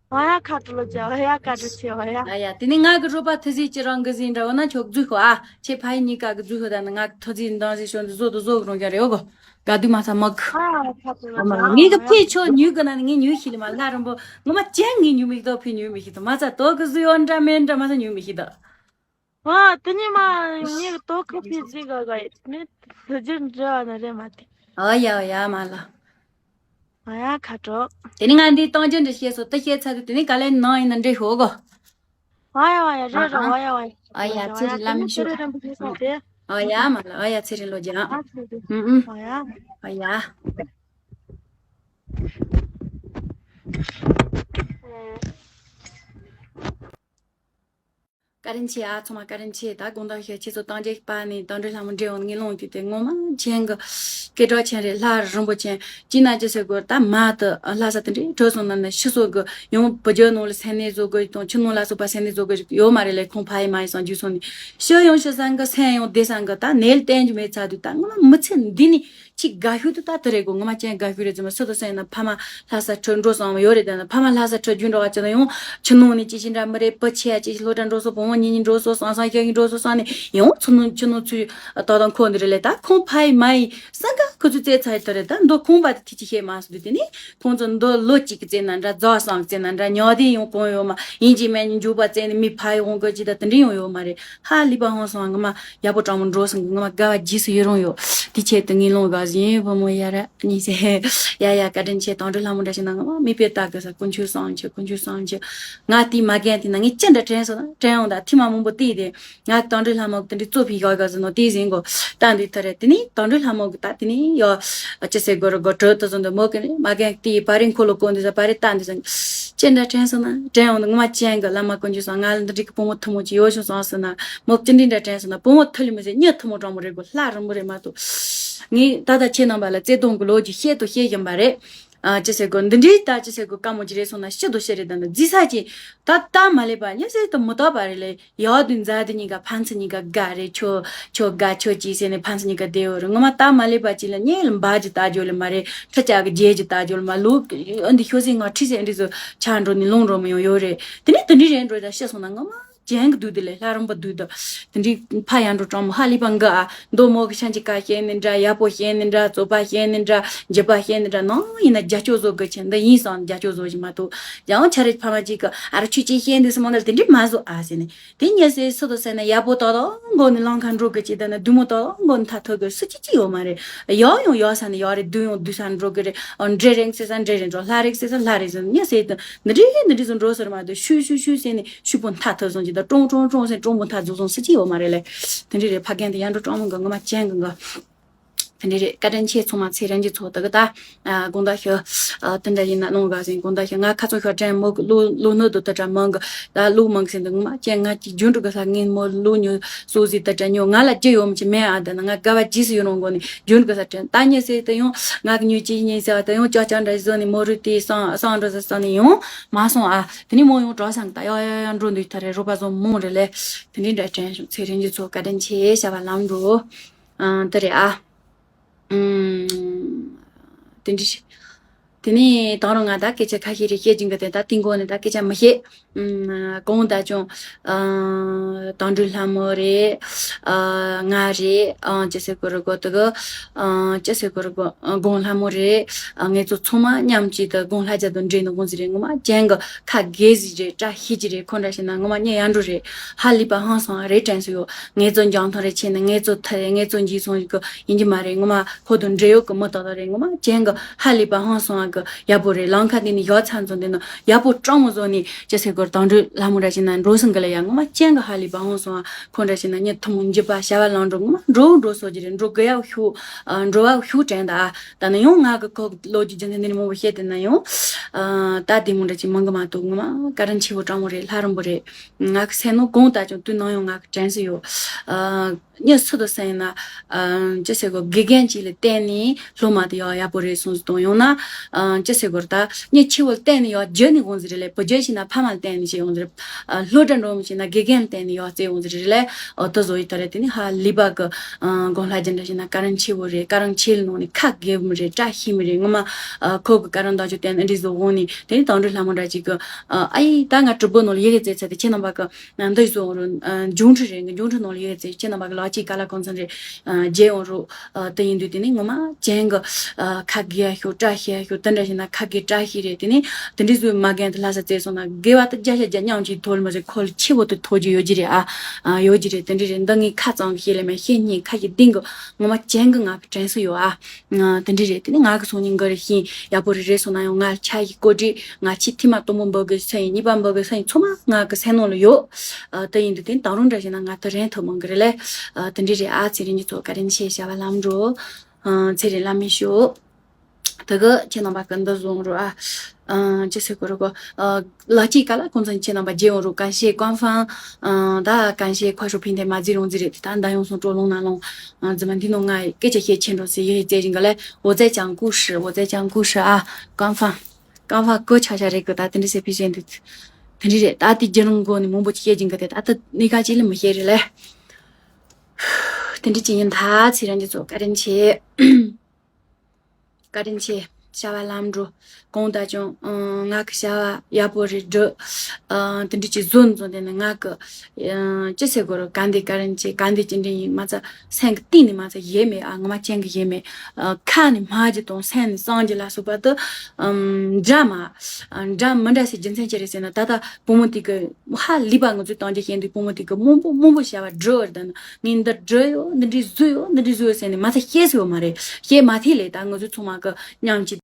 ཨོ་ཡ་ཁ་ཏུ་ལོ་ཅ་ཨོ་ཡ་ཀ་ཏུ་ཆེ་ཨོ་ཡ། ཨ་ཡ་དེ་ནི་ང་གི་རོ་པ་ཐུ་ཟི་ཅི་རང་གི་ཟི་འདྲ་བོ་ན་ཆོག་རྫུས་ཤོ་ཨ། ཆེ་ཕ་ཡི་གཉིས་ཀ་གི་རྫུས་ཤོ་ད་ནི་ང་གི་ཐུ་ཟི་འདང་ཟི་ཤོ་འདི་བཟོ་དུ་བཟོ་གི་རང་རྒྱ་རེ་ཨོ་གོ། དགའ་དུས་མ་ཚ་མག་ཨ་ཁ་ཏུ་ལོ་ཨོ་མ་ལོ་ངེད་ཀྱི་ཕི་ཆོ་ཉུལ་གི་ན་ནི་ངས་ཉུལ་ཤི་ལི་མ་ལ་རིང་པོ་ངོ་མ་ཅན་ངས་ཉུལ་མི་ཤི་དོ་ཕི་ཉུལ་མི་ཤི་དོ་མ་ཚ་དོ་གི་ཟི་ཨོ་འདྲ་མེད་འདྲ་མ་ཚ་ཉུལ་མི་ཤི་དོ། ཨ་དེ་ནི་མ་ངའི་ཏོ་ཁ་ཕི་ཟི་ག་ག་ཡི་མི་ཐུ་ཇི་འདྲ་བ་ན་རེ་མ་དེ། ཨ་ཡ་ཨ་ཡ་མ་ལ། ཨ་ཡ་ཁ་དྲོ། དེ་ནི་ང་འདི་སྟོང་ཇི་འདྲ་བཤད་སོ་ཏི་བཤད་ཚ་དུ་དེ་ནི་ག་ལེ་ནང་ཡིན་ན་འདྲེ་ཧོ་གོ། ཨ་ཡ་ཨ་ཡ་རེ་རེ་ཨ་ཨ་ཨ་ཡ་ཨ་ཡ་ཚེ་རིང་ལ་མི་ཤོད། ཨ་ཡ་མ་ལ་ཨ་ཡ་ཚེ་རིང་ལོ་ཇ། ཨ་ཚེ་རིང་ཨ་ཡ། ཨ་ཡ། བཀའ་དྲིན་ཆེ་ཨ། ཚང་མ་བཀའ་དྲིན་ཆེ། ད་དགོངས་དག་ཞུ། ཁྱེད་ཚོ་བཏང་རྒྱ་པ་ནས་དང་འབྲེལ་ལྷ་མོ་འདྲེ་འོང་ངེས་ལོང་གི་དེ་ངོ་མ་ཅན་གི་སྐད་གྲགས་ཅན་རེད། ལྷ་རིན་པོ་ཅན་ཅི་ན་ཅི་ཟེར་དགོས། ད་མ་དུ་ལྷ་ས་དེ་འདྲའི་གྲོལ་སོང་ན་ནི་ཕྱི་སོ་གི་ཡང་བུ་རྒྱུད་ནང་ལ་སེམས་ནད་བཟོ་དགོས་དང་ཕྱི་ནང་ལ་སོགས་པ་སེམས་ནད་བཟོ་དགོས་ཡོད་མ་རེད་ལས། ཁོང་ཕ་ཡི་མ་ཡི་སང་རྒྱུ་སོང་ནས་ཕྱི་ཡང་ཕྱི་སང་གི་སེམས་ཡང་བདེ་སང་གི་ད་ནད་ལ་བརྟེན་རྒྱུ་མེད་ཚར་དུས་ད་ངོ་མ་མི་ཚེ་འདི་ནས། ཅིག་དགའ་ཤོས་དུ་ད་དེ་རེད་གོ། ངོ་མ་ཅན་དགའ་ཤོས་རེད་ཙམ་སུ་དུ་སེམས་ན་ཕ་མ་ལྷ་ས་ཁྲོད་འགྲོ་སོང་ཡོད་རེད། དེ་ན་ཕ་མ་ལྷ་ས་ཁྲོད་རྒྱུན་འགྲོ་བ་ཅི་ན་ཡང་ཕྱི་ནང་ནས་ཅི་ཞིག་འདྲ་མི་རེད། བུ་ཆེ་ཡ་ཅི་ཞིག་སློབ་གྲྭ་འགྲོ་སོང་། བུ་མོ་གཉིས་གཉིས་འགྲོ་སོང་། སང་སང་ཞག་གཉིས་འགྲོ་སོང་སང་ནས་ཡང་ཕྱི་ནང་ཕྱི་ནང་ཚུད་ད་དང་ཁོ་འདི་རེད་ལས། ད་ཁོང་ཕ་ཡི་མ་ཡི་སང་ག་ཁོ་ཚོས་བཙལ་ཚར་ཡི་དེ་རེད། ད་མདོ་ཁོང་པ་དེ་ཐི་ཅི་ཤེས་མ་སོང་དུས་དེ་ནས་ཁོང་ཚོ་མདོ་ལོ་གཅིག་གི་བཙལ་ན་འདྲ། རྫོགས་སང་བཙལ་ན་འདྲ། ཉོ་དེ་ཡང་གང་ཡོད་མ་ཡིན་གྱི་མེད་ནི་འཇུག་པ་བཙལ་ནས་མི་ཕ་ཡི་འོང་དགོས་ཀྱི་ད་དེ་འདྲ་ཡང་ཡོད་མ་རེད། ཧ་ལས་པ་ཧང་སང་ངོ་མ། ཡག་པོ་དྲང་མོ་འགྲོ་སོང་གི་ངོ་མ་དགའ་བ་རྗེས་སུ་ཡི་རང་ཡོད། དེ་ཆེད་དུ་ངའི་ལུང་ག་བཞིན་བུ་མོ་ཡ་ར་གཉིས་སེ། ཡ་ཡ་བཀའ་དྲིན་ཆེ། དང་འགྲོ་ལྷ་མོ་འདྲ་ཞིག་ན་ངོ་མ་མི་དཔེ་ལྟ་དགོས་ས། དཀོན་མཆོག་གསུམ་མཆོད། དཀོན་མཆོག་གསུམ་མཆོད། ང་དེའི་མ་རྒན་དེ་ན་ངས་ཅི་འདྲ་དྲན་སོང་ན་དྲན་འོང་། ད་ཐེངས་མ་མང་པོ་བལྟས་ཏེ་ང་དང་འགྲོ་ལྷ་མོ་གི་དེ་འདྲའི་གཙོ་ཕིག་ཡག་ག་ཟིན་ནོ་དེ་ཟིན་གོ། ད་འདི་ཐ་རེད། དེ་ནི་དང་འགྲོ་ལྷ་མོ་གི་ད་དེ་ནི་ཡ་ཅི་ཟེར་དགོས་ར་གོ། གྲོད་དུ་ཟིན་དུ་མོ་གི་ནི་མ་རྒན་དེའི་བ་རིང་ཁོ་ལོ་གོ་འདི་ཟ་བ་རེ་ད་འདི་ཟིན། ཅི་འདྲ་དྲན་སོང་ན་དྲན་འོང་ངོ་མ་ཅན་གི་བླ་མ་དཀོན་མཆོག་གསུམ། ང་ལ་འདི་འདྲའི་གི་བུ་མོ་ཐུ་མོ་ཅིག་ཡོད་བྱུང་སོང་ཟེར་ན་མོ་ཅི་འདྲ་འདྲ་དྲན་སོང་ན། བུ་མོ་ཐུ་ལི་མི་ཟེར་མྱི་ཐུ་མོ་དྲང་མོ་རེད་གོ། ལྷ་རིང་མོ་རེད་མ་གཏོགས། ངས་ད་ལྟ་ཁྱེད་རྣམ་པ་ལ་བརྩེ་དུང་གི་ལོ་རྒྱུས་བཤད་དུ་བཤད་བཞིན་པ་རེད། ཨ་ཅི་ཟེར་གོ། འདི་འདྲའི་ད་ཅི་ཟེར་གོ་དཀའ་མོ་ཅིག་རེད་སོང་ན་ཤི་དུ་ཤི་རེད། ད་འདི་རྫི་ས་ཅིག་ད་ད་མ་ལེབ་པ་མྱི་ཟེར་དུ་མི་ལྟོགས་པ་རེད་ལེ། ཡག་དུས་མཛའ་དུས་གཉིས་ཀ་ཕན་ཚུན་གཉིས་ཀ་དགའ་རེད། ཁྱོད་ཁྱོད་དགའ་ཁྱོད་ཅིག་ཟེར་ནས་ཕན་ཚུན་གཉིས་ཀ་བསྡད་ཡོད་རེད། ངོ་མ་ད་མ་ལེབ་པ་ཅིག་ལ་གཉིས་ལ་འབའ་ཅིག་ལྟ་རྒྱུ་ལ་མ་རེད། ཁྲི་ལྕགས་ཀྱི་རྒྱན་ཅིག་ལྟ་རྒྱུ་ལ་མ། ལུག་ཨ་འདི་ཤོ་སེ་ང་ཁྲི་སེ་འདི་ཚོ་ཆ་འགྲོ་ནས་ལོང་འགྲོ་མི་ཡོང་ཡོད་རེད། དེ་ནས་དེ་འདྲའི་རེད་འགྲོ་ད་ཤི་སོང་ན་ངོ་མ་ཅན་གི་དུས་དེ་ལས་ལྷ་རིང་པོ་དུས་དུ་དེ་འདྲའི་ཕ་ཡར་འགྲོ་དྲང་མོ་ཧ་ལས་པ་འགའ་ཨ། མདོ་མོ་གི་ཤན་གྱི་ཀ་ཤེས་ནི་འདྲ། ཡག་པོ་ཤེས་ནི་འདྲ། རྩོད་པ་ཤེས་ནི་འདྲ། འཇིབ་པ་ཤེས་ནི་འདྲ། ནང་ཡིན་ན་རྒྱ་སྐྱོ་བཟོ་དགོས་ཆེ་འདི་ཡིན་སང་རྒྱ་སྐྱོ་བཟོ་བཞིན་མ་གཏོགས་ཡང་ཆ་རེ་ཕ་མ་གཅིག་གི་ཨ་ར་ཆུ་ཅི་ཤེས་འདི་སི་མོ་འདི་དེ་འདྲའི་མ་བཟོ་ཨ་ཟེར་ནས། དེ་ཉལ་སའི་སུ་དང་ཟེར་ན་ཡག་པོ་ཏག་ཏག་མགོ་ནས་ལང་ཁ་འགྲོ་གི་ཅི་ད་ན་བདུད་མོ་ཏག་ཏག་མགོ་ནས་ཐ་ཐོ་གི་སུ་ཅི་ཅི་ཡོད་མ་རེད། ཡག་ཡང་ཡག་ས་ནས་ཡག་རེད། བདུད་ཡང་བདུད་ས་འགྲོ་གི་རེད། འདྲེ་རེད་ཟེར་ས་འདྲེ་རེད་འགྲོ། ལྷ་རེད་ཟེར་ས་ལྷ་རེད་ཟེར། ཉལ་སའི་དུ་འདི་འདྲི་འདི་འདྲི་ཟུང་འགྲོ་ཟེར་མ་དུ་ཤུ་ཤུ་ཤུ་ཟེར་ནས་ཤུ་པོ་ཐ་ཐོ་ཟུང་ཅི་ད་ཀྲོང་ཀྲོང་ཀྲོང་ཟེར་ཀྲོང་པོ་ཐ་རྫོགས་ཟུང་སུ་ཅི་ཡོད་མ་རེད་ལེ། དེ་འདྲི་རེད། ཕ་རྒན་དེ་ཡར་འགྲོ་ཀྲོང་མོ་གི་ངོ་མ་ཅན་གི་གི་དེ་འདྲ་རེད། བཀའ་དྲིན་ཆེ། ཚང་མ་ཚེ་རིང་གི་ཚོགས་དག་ད་དགོངས་དག་ཞུ། དེ་འདྲ་ཡིན་ན་ལོང་ག་ཟིན་དགོངས་དག་ཞུ། ང་ཁ་ཚོ་ཤོར་དྲན་མོ་གི་ལོ་ལོ་ནུ་དུ་དུ་དྲ་མང་གི་ད་ལུག་མང་གི་ཟིན་དུ་ངོ་མ་ཅན་ང་ཅིག་རྒྱུན་དུ་གི་ས་ངན་མོ་ལུག་ཉོ་སོ་ཟི་དུ་དྲ་ཉོ་ང་ལ་རྒྱུ་ཡོད་མི་ཅི་མེད་ཨ། ད་ན་ང་དགའ་བ་རྗེས་སུ་ཡི་རང་གོ་ནི་རྒྱུན་དུ་གི་ས་དྲན་ད་ཉེ་སེ་དུ་ཡང་ང་གི་ཉོ་ཅི་ཉེ་སེ་བ་དུ་ཡང་ཅག་ཅག་འདྲ་བཟོ་ནི་མོ་རུ་དེ་སང་སང་འགྲོ་ས་སང་ནི་ཡང་མ་སོང་ཨ། དེ་ནི་མོ་ཡང་གྲོགས་སང་ད་ཡ་ཡ་ཡ་འགྲོ་འདུག་ད་རེ་རོགས་པ་བཟོ་མོ་རེ་ལེ། དེ་འདྲ་དྲན་བྱུང་། ཚེ་རིང་གི་ཚོགས་བཀའ་དྲིན་ཆེ་བྱ་བ་ལམ་འགྲོ། ཨང་། དེ་རེད་ཨ། ཨང་། དེ་འདྲ་ཞིག་དེ་ནས་དང་རུང་ང་ད་སྐད་ཆ་ཁ་ཤས་རེ་བཤད་ཀྱིན་གི་དེ་ད་དེའི་མགོ་ནས་ད་སྐད་ཆ་མི་བཤད། ཨང་། གང་ལྟར་ཀྱང་ཨང་། དང་འགྲུལ་ལྷ་མོ་རེད། ཨ། ང་རེད། ཨང་། ཅི་ཟེར་གོ་རུ་གོ་དུ་གི་ཨང་། ཅི་ཟེར་གོ་རུ་གོ་ཨང་། དགོང་ལྷ་མོ་རེད། ཨ། ངེད་ཚོ་ཚང་མ་མཉམ་གཅིག་ཏུ་དགོང་ལྷ་རྒྱ་དང་འདྲེས་ནི་དགོང་ཟིག་རེད། ངོ་མ་ཅན་གི་ཁ་དགེ་ཟིག་རེད། བཀྲ་ཤིས་ཀྱི་རེད། ཁོ་འདྲ་བྱས་ན་ངོ་མ་ཉེ་ཡར་འགྲོ་རེད། ཧ་ལས་པ་ཧང་སང་རེད་དྲན་སོ་ཡོད། ངེད་ཚོ་འཇང་ཐང་རེ་ཆེ་ནི་ངེད་ཚོ་ཐ་རེ་ངེད་ཚོ་འཇིག་སོང་ཞིག་གི་ཡིན་གྱི་མ་རེད། ངོ་མ་ཁོ་དང་འབྲེལ་ཡོད་གི་མི་ཏག་ཏག་རེད། ངོ་མ་ཅན་གི་ཧ་ལས་པ་ཧང་སང་གི་ཡག་པོ་རེད། ལམ་ཁ་འདི་ནི་ཡག་ཚ་ཚོ་འདི་ནི་ཡག་པོ་སྤྲང་མོ་བཟོ་ནི་ཅི་ཟེར་གོ་དང་འགྲུལ་ལྷ་མོ་འདྲ་བྱས་ན་འགྲོ་སོང་གི་ལ་ཡ་ངོ་མ་ཅན་གི་ཧ་ལས་པ་ཧང་སང་ཁོ་འདྲ་བྱས་ན་ཉི་ཐུང་འཇིབ་པ་བྱ་བ་ལང་འགྲོ་ངོ་མ་འགྲོ་འགྲོ་སོ་ཅི་རེད། འགྲོ་གི་ཡག་ཤུ་འགྲོ་བ་ཤུ་དྲན་ད་ཨ། ད་ནི་ཡང་ང་གི་ཁོ་ལོ་རྒྱུས་རྒྱུ་མཚན་འདི་ནི་མང་པོ་བཤད་དེ་ན་ཡང་ད་དེ་མོ་འདྲ་ཅིག་མང་གི་མ་གཏོགས་ངོ་མ་བཀའ་དྲིན་ཆེ་བོ་སྤྲང་མོ་རེད། ལྷ་རིན་པོ་རེད། ང་གི་སེམས་ནང་གང་ལྟར་ཀྱང་དུས་ནམ་ཡང་ང་གི་དྲན་གསོ་ཡོད། ཨ། མྱི་སུ་དང་སེམས་ན། ཨ། ཅི་ཟེར་གོ་དགེ་རྒན་ཅིག་ལ་བརྟེན་ནས་སློབ་མ་དེ་ཡག་ཡག་པོ་རེད་གསུངས་སུ་གཏོང་ཡོང་ན། ཨ། ཅི་ཟེར་གོ་ད་མྱི་ཆེ་བོ་ལ་བརྟེན་ནས་ཡག་རྒྱུ་ནི་དགོངས་ཟིག་རེད་ལས། བུ་རྒྱུ་ཞིག་ན་ཕ་མ་ལ་བརྟེན་ནས་ཞིག་ཡོང་ཟིག་རེད། ཨ། སློབ་གྲྭ་འགྲོ་མི་ཞིག་ན་དགེ་རྒན་ལ་བརྟེན་ནས་ཡག་རྩེ་ཡོང་ཟིག་རེད་ལས། ཨ། དེ་བཟོ་ཡི་ད་རེད། དེ་ནི་ཧ་ལས་པ་གི། ཨ། དགོན་ལྷ་རྒྱུ་འདྲ་ཞིག་ན་བཀའ་དྲིན་ཆེ་བོ་རེད། བཀའ་དྲིན་ཆེ་ལ་ནང་ནས་ཁ་དགེ་བོ་རེད། བཀྲ་ཤིས་མི་རེད། ངོ་མ། ཨ། ཁོ་གི་བཀའ་དྲིན་དང་ཆོས་བརྟེན་ཨ་འདྲི་བཟོ་འོང་ནི་དེ་ནི་དང་འགྲུལ་ལྷ་མོ་འདྲ་ཅིག་གི། ཨ། ཨ་ཡི་ད་ང་གྲུབ་པོ་ནང་ལ་ཡི་གེ་བཙལ་ཚར་དེ་ཁྱེད་རྣམ་པ་གི། འདི་བཟོ་འོང་རུང་། ཨ། འབྱུང་འཕྲུལ་རེད། ངའི་འབྱུང་འཕྲུལ་ནང་ལ་ཡི་གེ་བཙལ་ཁྱེད་རྣམ་པ་གི་ལག་གཅིག་ཀ་ལ་གང་ཚང་རེད། ཨ། རྗེས་འོང་རུང་། ཨ། དེ་ཡིན་དུས་དེ་ནི་ངོ་མ་ཅན་གི། ཨ། ཁ་དགེ་ཡ་ཤོག་བཀྲ་ཤིས་ཡ་ཤོག་དེ་འདྲ་ཞིག་ན་ཁ་དགེ་བཀྲ་ཤིས་རེད། དེ་ནི་དེ་འདྲི་བཟོས་མ་རྒན་དེ་ལྷ་ས་བཙལ་སོང་ན་དགེ་བ་དེ་བརྒྱ་ཆ་བརྒྱ་མཉམ་གཅིག་ཐོབ་ལ་མ་ཟེར་ཁོ་ལ་ཆེ་བོ་དེ་ཐོབ་རྒྱུ་ཡོད་ཀྱི་རེད་ཨ། ཨ། ཡོད་ཀྱི་རེད། དེ་འདྲི་རེད། འདི་ངའི་ཁ་གཙང་གི་ཤེས་ལེ་མེད་ཤེས་སྙིང་ཁ་ཞིག་ལྡིང་གི་ངོ་མ་ཅན་གི་ང་གི་དྲན་གསོ་ཡོད་ཨ། ང་དེ་འདྲ་རེད། དེ་ནི་ང་གི་སང་ཉིན་འགའ་རེ་ཤིང་ཡག་པོ་རེ་རེད་སོང་ན་ཡང་ང་ལ་ཆ་ཞིག་བཀོད་དྲིས། ང་ཆེས་ཐེངས་མ་དང་པོ་འབོད་དགོས་ས་ཡིན། གཉིས་པ་འབོད་དགོས་ས་ཡིན། ཚང་མ་ང་གི་སེམས་ནང་ལ་ཡོད། ཨ། དེ་ཡིན་དུས་དེ་ནི་དང་རུང་འདྲ་བྱས་ན་ང་དེ་རན་ཐུབ་མང་གི་རེད་ལས། ཨ། དེ་འདྲ་རེད་ཨ། ཚེ་རིང་གི་ཚོགས་བཀའ་དྲིན་ཆེ་བྱ་བ་ལམ་འགྲོ། ཨ། ཚེ་རིང་བླ་མའི་ཞུ། དེ་གི་ཁྱེད་རྣམ་པ་གི་འདི་བཟུང་རོགས་ཨ། ཨང་། ཅི་ཟེར་དགོས་རེད་གོ། ཨ། ལག་སྐྱེས་ག་ལ་གོང་ཚང་ཁྱེད་རྣམ་པ་རྒྱལ་ཡོང་རོགས། 感谢官方། ཨང་། ད་感谢快手平台མ་རྫི་རུང་རྫི་རེད། ད་ད་ཡོང་སོང་སྤྲོ་ལོང་ན་ལོང་། ཨང་། རྫི་མ་འདི་ནོ་ང་སྐད་ཆ་བཤད་ཆེན་འགྲོ་ཟེར་ཡེ་རྩེ་རིང་ག་ལ། 我在讲故事，我在讲故事啊，官方། 官方 གོ་ཆ་ཆ་རེད་གི། ད་དེ་འདྲ་ཟེར་ཕི་བཞིན་དུ་དེ་འདྲ་རེད། ད་དེ་རྒྱུ་རང་གོ་ནི་མང་པོ་བཤད་ཀྱིན་གི། དེ་ད་ད་ནི་ག་ཅི་ལ་མི་བཤད་རེད་ལེ། དེ་འདྲ་ཅི་ཡིན། ད་ཚེ་རང་གི་ཚོ་བཀའ་དྲིན་ཆེ། བཀའ་དྲིན་ཆེ། བྱ་བ་ལམ་འགྲོ། གང་ལྟར་ཀྱང་། ཨང་། ང་གི་བྱ་བ་ཡག་པོ་རེད་འགྲུབ། ཨང་། དེ་འདྲ་ཅིག་བཟོ་འཛོམས་དེ་ནི་ང་གི། ཨང་། ཅི་ཟེར་དགོས་རེད། ག་འདི་བཀའ་དྲིན་ཆེ། ག་འདི་ཅི་འདྲ་ཡིན་མ་ཚད་སེམས་ཀྱི་གཏིང་ནས་མ་ཚད་ཡེ་མེད་ཨ། ངོ་མ་ཅན་གི་ཡེ་མེད། ཨ། ཁ་ནས་སྨྲ་རྒྱུ་དང་སེམས་ནས་གསང་རྒྱུ་ལ་སོགས་པ་དུ། ཨམ། འདྲ་མ། ཨ། འདྲ་མི་འདྲ་ཟེར་རྒྱུ་མཚན་ཅི་རེད་ཟེར་ན། ད་ལྟ་བུ་མོ་དེ་གི་ཧ་ལས་པ་ང་ཚོས་བཏང་རྒྱུ་བཤད་འདུག་བུ་མོ་དེ་གི་མང་པོ་མང་པོ་བྱ་བ་འགྲོ་བར་དུ་ནི། ངས་འདི་འགྲུབ་ཡོད། འདི་འདྲའི་བཟོས་ཡོད། འདི་འདྲའི་བཟོས་ཡོད་ཟེར་ནས་མ་ཚད་བཤད་སྲིད་ཡོད་མ་རེད། བཤད་མ་ཐེ་ལས་ད་ང་ཚོ་ཚང་མ་གི་མཉམ་གཅིག་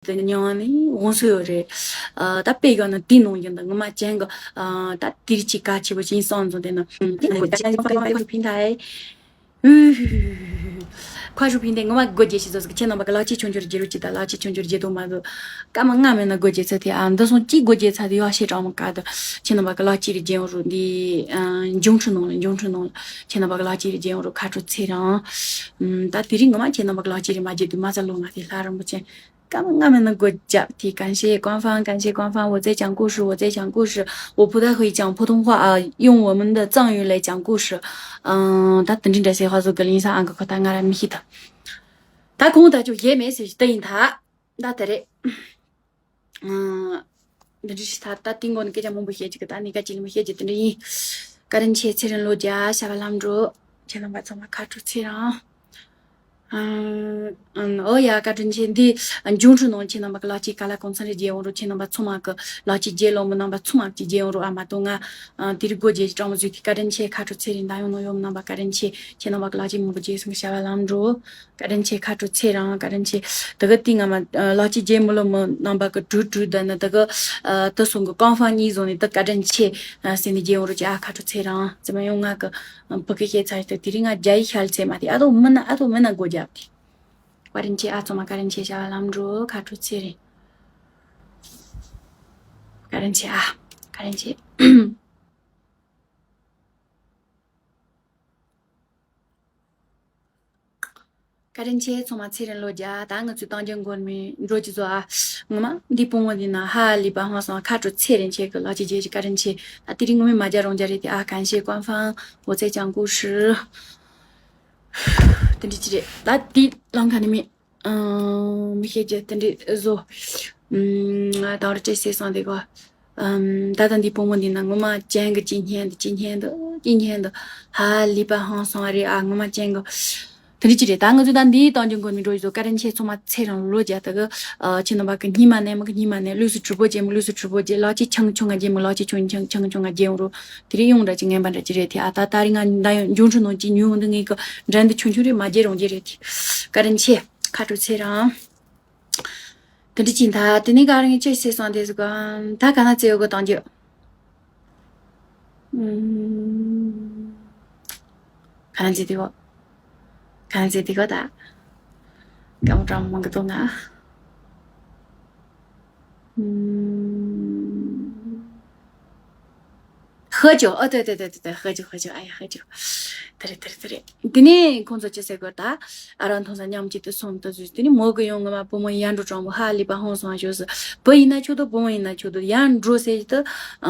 དེ་མྱོང་ནས་འོང་སྲིད་ཡོད་རེད། ཨ། ད་དཔེ་ཡོད་ན་དེའི་ནང་བཞིན་དུ་ངོ་མ་ཅན་གི། ཨ། ད་དེ་རིགས་ཅིག་གལ་ཆེ་བོ་ཅིག་ཡིན་བསམ་བཟུང་དེ་ནི། ཨུ། ཕིན་ཐའེ། ཁ་ཧྲུའུ་ཕིན་ཐའེ་ངོ་མ་སྒོ་འབྱེད་ཞིག་བཟོ་ཟིག་ཁྱེད་རྣམ་པ་གི་ལག་ཁྱེར་ཆུང་ཆུང་རྒྱག་རོགས་གྱིས། ད་ལག་ཁྱེར་ཆུང་ཆུང་རྒྱག་ཐུབ་མ་འདུག་སྐར་མ་ལྔ་མེད་ན་སྒོ་འབྱེད་ཚར་ཐལ་ཨ། འདི་སོང་གཅིག་སྒོ་འབྱེད་ཚར་དུས་ཡག་ཤོས་དྲང་མོ་ག་དུ་ཁྱེད་རྣམ་པ་གི་ལག་ཁྱེར་རྒྱག་རོགས། འདི། ཨ། འབྱུང་འཕྲོད་ནང་ལ། འབྱུང་འཕྲོད་ནང་ལ་ཁྱེད་རྣམ་པ་གི་ལག་ཁྱེར་རྒྱག་རོགས། ཁ་དྲོ་ཚེ་རིང་། ཨམ། ད་དེ་རིང་ངོ་མ་ཁྱེད་རྣམ་པ་གི་ལག་ཁྱེར་མ་རྒྱག་དུས་མ་ཚད་ལོ་ལྔ་དེ་ལྷ་རིན་པོ་ཆེ། སྐར་མ་ལྔ་མེད་ན་སྒོ་བརྒྱབ་དེ། 感谢官方，感谢官方，我在讲故事，我在讲故事，我不太会讲普通话啊，用我们的藏语来讲故事。嗯，ད་དེ་འདྲ་འདྲ་ཟེར་ཧ་ཟོ་གི་ལིང་ས་ཨང་གི་ཁོ་ད་ང་ར་མི་ཤེས་ད། ད་གོང་ད་ཅོ་ཡེ་མེད་ཟེར་ཞིག་ད་ཡིན་ད། ད་དེ་རེད། ཨང་། འདི་འདྲ་ཞིག་ད་ད་ཏིང་གོ་ནི་སྐད་ཆ་མང་པོ་བཤད་ཅིག་གི། ད་ནི་ཀ་ཅི་ལི་མི་བཤད་ཅིག་དེ་འདྲ་ཡིན། བཀའ་དྲིན་ཆེ། ཚེ་རིང་ལོ་བརྒྱ། བྱ་བ་ལམ་འགྲོ། ཁྱེད་རྣམ་པ་ཚང་མ་ཁ་དྲོ་ཚེ་རིང་། ཨང་། ཨོ་ཡ། བཀའ་དྲིན་ཆེ། འདི་འབྱུང་འཕྲོད་ནང་ཁྱེད་རྣམ་པ་གི་ལག་ཅིག་ག་ལ་གོང་ཚང་རེ་རྒྱས་ཡོང་རོགས། ཁྱེད་རྣམ་པ་ཚང་མ་གི་ལག་ཅིག་རྒྱས་ལོ་མི་རྣམ་པ་ཚང་མ་ཅིག་རྒྱས་ཡོང་རོགས་ཨ། མ་གཏོགས་ང་དེ་རིགས་སྒོ་རྒྱས་ཀྱི་གྲངས་མི་བཟོས་ཏེ། བཀའ་དྲིན་ཆེ། ཁ་དྲོ་ཚེ་རིང་། ད་ཡོང་ནོ་ཡོང་མི་རྣམ་པ་བཀའ་དྲིན་ཆེ། ཁྱེད་རྣམ་པ་གི་ལག་ཅིག་མང་པོ་རྒྱས་སོང་གི། བྱ་བ་ལམ་འགྲོ། བཀའ་དྲིན་ཆེ། ཁ་དྲོ་ཚེ་རིང་། བཀའ་དྲིན་ཆེ། དེ་གི་དེ་སྔ་མ་ལག་ཅིག་རྒྱས་མི་ལོ་མི་རྣམ་པ་གི་དྲུག་དྲུག་ད་ནི་དེ་གི་དེ་སོང་གི་ཀོང་ཧྥང་གཉིས་བཟུང་ནས་དེ་བཀའ་དྲིན་ཆེ་ཟེར་ནས་རྒྱས་ཡོང་རོགས་གྱིས་ཨ། ཁ་དྲོ་ཚེ་རིང་། ཙི་མ་ཡོང་ང་གི་བུ་གི་བཤད་ཚར་ཏེ་དེ་རིང་ང་རྒྱ་ཡིག་ཤར་ཚེ་མ་དེ་ཨ་དོ་མི་ན་ཨ་དོ་མི་ན་སྒོ་རྒྱབ་དེ། བཀའ་དྲིན་ཆེ་ཨ། ཚང་མ་བཀའ་དྲིན་ཆེ། བྱ་བ་ལམ་འགྲོ། ཁ་དྲོ་ཚེ་རིང་། བཀའ་དྲིན་ཆེ་ཨ། བཀའ་དྲིན་ཆེ། བཀའ་དྲིན་ཆེ། ཚང་མ་ཚེ་རིང་ལོ་བརྒྱ། ད་ང་ཚོའི་གཏམ་རྒྱུད་མགོ་མི་འགྲོ་གི་བཟོ་ཨ། ངོ་མ་འདི་སྤུན་མོ་འདི་ན་ཧ་ལས་པ་ཧང་སང་། ཁ་དྲོ་ཚེ་རིང་། ཁྱེད་ཀྱི་ལག་ཅིག་རྒྱས་ཀྱི་བཀའ་དྲིན་ཆེ། ད་དེ་རིང་ངོ་མི་མ་རྒྱ་རང་རྒྱ་རེད་དེ་ཨ། 感谢官方，我在讲故事། དེ་འདྲ་ཅི་རེད། ད་དེ་ལང་ཁ་ནི་མི། ཨང་། མི་ཤེས་ཀྱི་དེ་འདྲ་བཟོ། ཨང་། ད་རུ་ཅི་ཟེར་སོང་དེ་གོ། ཨམ། ད་ལྟ་འདི་སྤུན་མོ་འདི་ན་ངོ་མ་ཅན་གི་ཅི་སྙན་འདི་ཅི་སྙན་འདི་ཅི་སྙན་འདི་ཧ་ལས་པ་ཧང་སང་རེད་ཨ། ངོ་མ་ཅན་གི་དེ་འདྲ་ཅི་རེད། ད་ང་ཚོ་ད་འདིའི་གཏམ་རྒྱུད་མགོ་མི་འགྲོ་ཡི་བཟོ། བཀའ་དྲིན་ཆེ། ཚང་མ་ཚེ་རིང་ལོ་བརྒྱ། དེ་གི་ཨ། ཁྱེད་རྣམ་པ་གི་སྙིང་མ་ནས་མི་གི་སྙིང་མ་ནས་ལུས་སུ་གྲུབ་པོ་རྒྱས་མི་ལུས་སུ་གྲུབ་པོ་རྒྱས། ལག་ཅིག་ཆུང་ཆུང་ང་རྒྱས་མི་ལག་ཅིག་ཆུང་ཆུང་ཆུང་ཆུང་ང་རྒྱས་ཡོང་རོགས། དེ་རིང་ཡོང་འདྲ་ཅི་ངན་པ་འདྲ་ཅི་རེད་དེ་ཨ། ད་ད་རིང་ང་ད་ཡང་འབྱུང་འཕྲོད་ནང་ཅི་ཉུང་འདི་ངེད་གི་འགྲན་འདི་ཆུང་ཆུང་རེད། མ་རྒྱས་རང་རྒྱས་རེད་དེ། བཀའ་དྲིན་ཆེ། ཁ་དྲོ་ཚེ་རིང་། དེ་འདྲ་ཅིག་ད་དེ་ནས་ག་རེ་ངས་ཅི་བྱེད་སོང་དེ་ཟུག་ག་ད་ག་ན་ཙེ་ཡོད་གི་གཏམ་རྒྱུད། ཨུམ། ག་ན་ཙེ་དེ་གོ། ག་ན་ཙེ་དེ་གོ་ད། སྐར་མ་གྲངས་མང་གི་འདུག་ང་། ཨུམ། 喝酒。哦，对对对对对，喝酒喝酒，哎呀，喝酒。 དེ་རེད་དེ་རེད་དེ་རེད། དེ་ནས་ཁོང་ཚོ་ཅི་ཟེར་དགོས་ད། ཨ་ར་མཐོང་ས་མཉམ་གཅིག་ཏུ་སོང་དུ་བཟོས། དེ་ནས་མོ་གི་ཡང་ངོ་མ་བུ་མོ་ཡར་འགྲོ་གྲོང་བུ་ཧ་ལས་པ་ཧང་སང་ཞོག་སི། བུ་ཡིན་ན་ཆོག་དུ་བུ་མོ་ཡིན་ན་ཆོག་དུ་ཡར་འགྲོ་ཟེར་གྱི་དུ།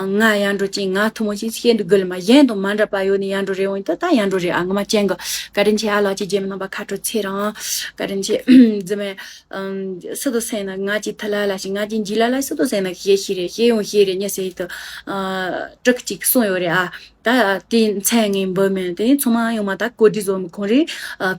ང་ཡར་འགྲོ་ཅིང་ང་ཐུ་མོ་ཞིག་ཤེས་འདུག་དགོས་ལ་མ་གཞན་དང་མ་འདྲ་པ་ཡོད་ནི་ཡར་འགྲོ་རེ་འོང་དུ་ད་ཡར་འགྲོ་རེ་ཨ། ངོ་མ་ཅན་གི་བཀའ་དྲིན་ཆེ་ཨ། ལག་ཅིག་རྒྱས་མི་རྣམ་པ་ཁ་དྲོ་ཚེ་རིང་། བཀའ་དྲིན་ཆེ། རྫི་མས། ཨམ། སི་ཏུ་སེང་ན་ང་ཅི་ཐ་ལ་ལ་ཞིག་ང་ཅི་འཇི་ལ་ལ་སི་ཏུ་སེང་ན་ཤེས་ཤེས་རེད་ཤེས་ཡོང་ཤེས་རེད་ཉེ་སེ་ཡི་ཏུ། ཨ། ཀྲིག་ཅིག་གསུང་ཡོད་རེད་ཨ། ད་དེ་མཚན་ངས་འབོད་མེད། དེ་ནས་ཚང་མ་ཡོང་མ་ད་གོ་སྒྲིག་བཟོ་མི་ཁོང་རེ་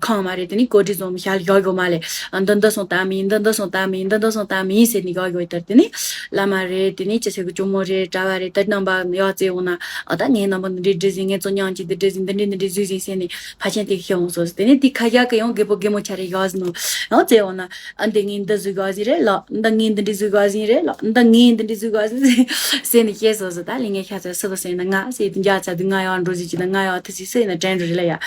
ཁང་མ་རེད། དེ་ནས་གོ་སྒྲིག་བཟོ་མི་ཤ་ལ་ཡག་ཡོད་མ་ལས། འདི་འདི་སོང་ད་མིན། འདི་འདི་སོང་ད་མིན། འདི་འདི་སོང་ད་མིན་ཟེར་ནས་ཡག་ཡོད་ལྟར། དེ་ནས་བླ་མ་རེད། དེ་ནས་ཅི་ཟེར་གི་ཇོ་མོ་རེད། གྲྭ་བ་རེད། ད་རྣམ་པ་ཡག་བཙལ་འོང་ན། ཨ་ད་ངའི་རྣམ་པ་འདི་འདྲས་འདྲས་ཟིན། ངའི་གཙོ་མྱང་ཅིག་འདི་འདྲས་ཟིན། འདི་འདྲས་འདི་འདྲས་བཟོས་ཟིན་ཟེར་ནས་ཕ་ཆེན་དེ་ཤེས་འོང་སོང་ཟེར། དེ་ནས་དེ་ཁ་ཡག་གི་ཡང་རྒད་པོ་རྒད་མོ་ཆ་རེ་ཡག་ཟིན་ནོ་ཡང་བཙལ་འོང་ན། ཨ་འདི་ངས་འདི་བཟོས་དགོས་ཟིན་རེད་ལགས། འདི་ངས་འདི་འདྲས་བཟོས་དགོས་ཟིན་རེད་ལགས། འདི་ངས་འདི་འདྲས་བཟོས་དགོས་ཟིན་ཟེར་ནས་བཤད་སོང་ཟེར། ད་ལས་ངས་ཤ་ཚ་སུ་བ་ཟེར་ན་ང་ཟེར་དུ་འཇག་ཚ་དུ་ང་ཡང་འགྲོ་ཟིན་ཅི་ད་ང་ཡང་ཐུ་སི་སེ་ན་དྲན་འགྲོ་རེད་ལ་ཡ།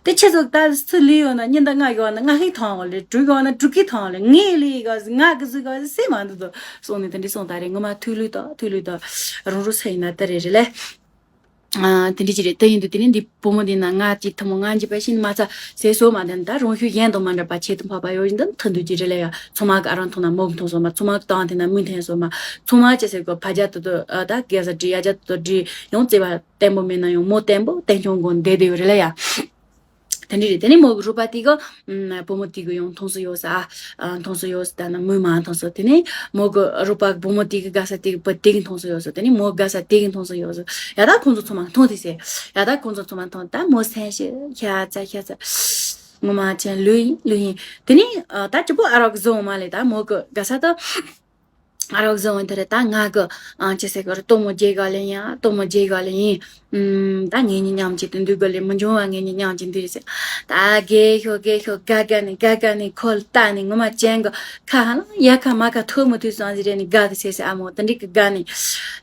དེ་ཁྱེད་ཚོ་ད་སུ་ལུས་ཡོད་ན་ཉི་ཟླ་ལྔ་ཡོད་ན་ལྔ་ཧིག་ཐང་བ་ལས་དྲུག་ཡོད་ན་དྲུག་གི་ཐང་བ་ལས། ངས་ལུས་ཡོད་ཟིན། ང་གི་བཟོས་དགོས་ཟིན་ཟེར་མ་འདུག་དོ། སོང་ནས་དེ་འདྲས་སོང་ད་རེད། ངོ་མ་ཐུགས་ལུས་དང་ཐུགས་ལུས་དང་རང་རང་ས་ཡིན་ན་དེ་རེད་རེད་ལས། ཨ་དེ་འདྲ་ཅིག་རེད། དེ་ཡིན་དུས་དེ་ནས་འདི་བུ་མོ་འདི་ན་ང་ཅིག་ཐུན་མོང་ང་འཇིབ་པ་ཤིན་མ་ཚ་ཟེར་སོ་མ་དེ་ད་རང་ཤུགས་གཞན་དང་མ་འདྲ་བ་ཆེད་དུ་འཕགས་པ་ཡོད་བཞིན་དུ་མཐུན་འདུག་ཅིག་རེད་ལ་ཡ། ཚང་མ་གི་ཨ་རང་མཐོང་ན་མོ་གི་མཐོང་སོ་མ། ཚང་མ་གི་དང་དེ་ན་མི་འཐེན་སོ་མ། ཚང་མ་ཅི་ཟེར་གོ་ཕ་རྒྱ་དུ་དུ་ཨ་ད་རྒྱ་ས་བྲིས་ཡ་རྒྱ་དུ་དུ་བྲིས་ཡང་བརྩེ་བ་བརྟན་པོ་མེད་ན་ཡང་མོ་བརྟན་པོ་བརྟན་སྐྱོང་དགོས་བསྡད་བསྡད་ཡོད་རེད་ལ་ཡ། དེ་འདྲ་རེད། དེ་ནས་མོ་གི་རོགས་པ་དེ་གི་ཨ་བུ་མོ་དེ་གི་ཡང་མཐོང་སོ་ཡོད་ས། ཨ་མཐོང་སོ་ཡོད་ས་ད་ན་མོས་མ་མཐོང་སོ། དེ་ནས་མོ་གི་རོགས་པ་བུ་མོ་དེ་གི་དགའ་ས་དེ་གི་བུ་དེ་གི་མཐོང་སོ་ཡོད་སོ། དེ་ནས་མོ་དགའ་ས་དེ་གི་མཐོང་སོ་ཡོད་སོ། ཡ་ད་ཁོང་ཚོ་ཚང་མ་མཐོང་དེ་ཟེར། ཡ་ད་ཁོང་ཚོ་ཚང་མ་མཐོང་ད་མོ་སེམས་ཤི་ཤ་ཚ་ཤ་ཚ། ངོ་མ་ཅན་ལུས་ཡིན་ལུས་ཡིན། དེ་ནས་ཨ་ད་ཅི་པོ་ཨ་རོག་བཟོ་འོང་མ་ལས། ད་མོ་གི་དགའ་ས་ད་ཨ་རོག་བཟོ་འོང་དེ་རེད། ད་ང་གི་ཨ་ཅི་ཟེར་གི་རེད། སྟོན་མོ་རྒྱས་ག་ལེ་ཡིན། ཨ་སྟོན་མོ་རྒྱས་ག་ལེ་ཡིན། ཨུམ། ད་ངེད་གཉིས་མཉམ་གཅིག་ཏུ་འདུག་ག་ལེ། མི་འབྱུང་བ་ངེད་གཉིས་མཉམ་གཅིག་འདུག་ཟེར། ད་རྒས་ཤོག་རྒས་ཤོག་དགའ་དགའ་ནས་དགའ་དགའ་ནས་ཁོ་ལ་ལྟ་ནས་ངོ་མ་ཅན་གི་ཁ་ཧ་ལམ་ཡ་ཁ་མ་ཁ་ཐུག་མི་ཐུག་སོང་ཟེར་རེ་ནས་དགའ་དེ་ཟེར་ཟེར། ཨ་མོ་དེ་འདྲ་གི་དགའ་ནས་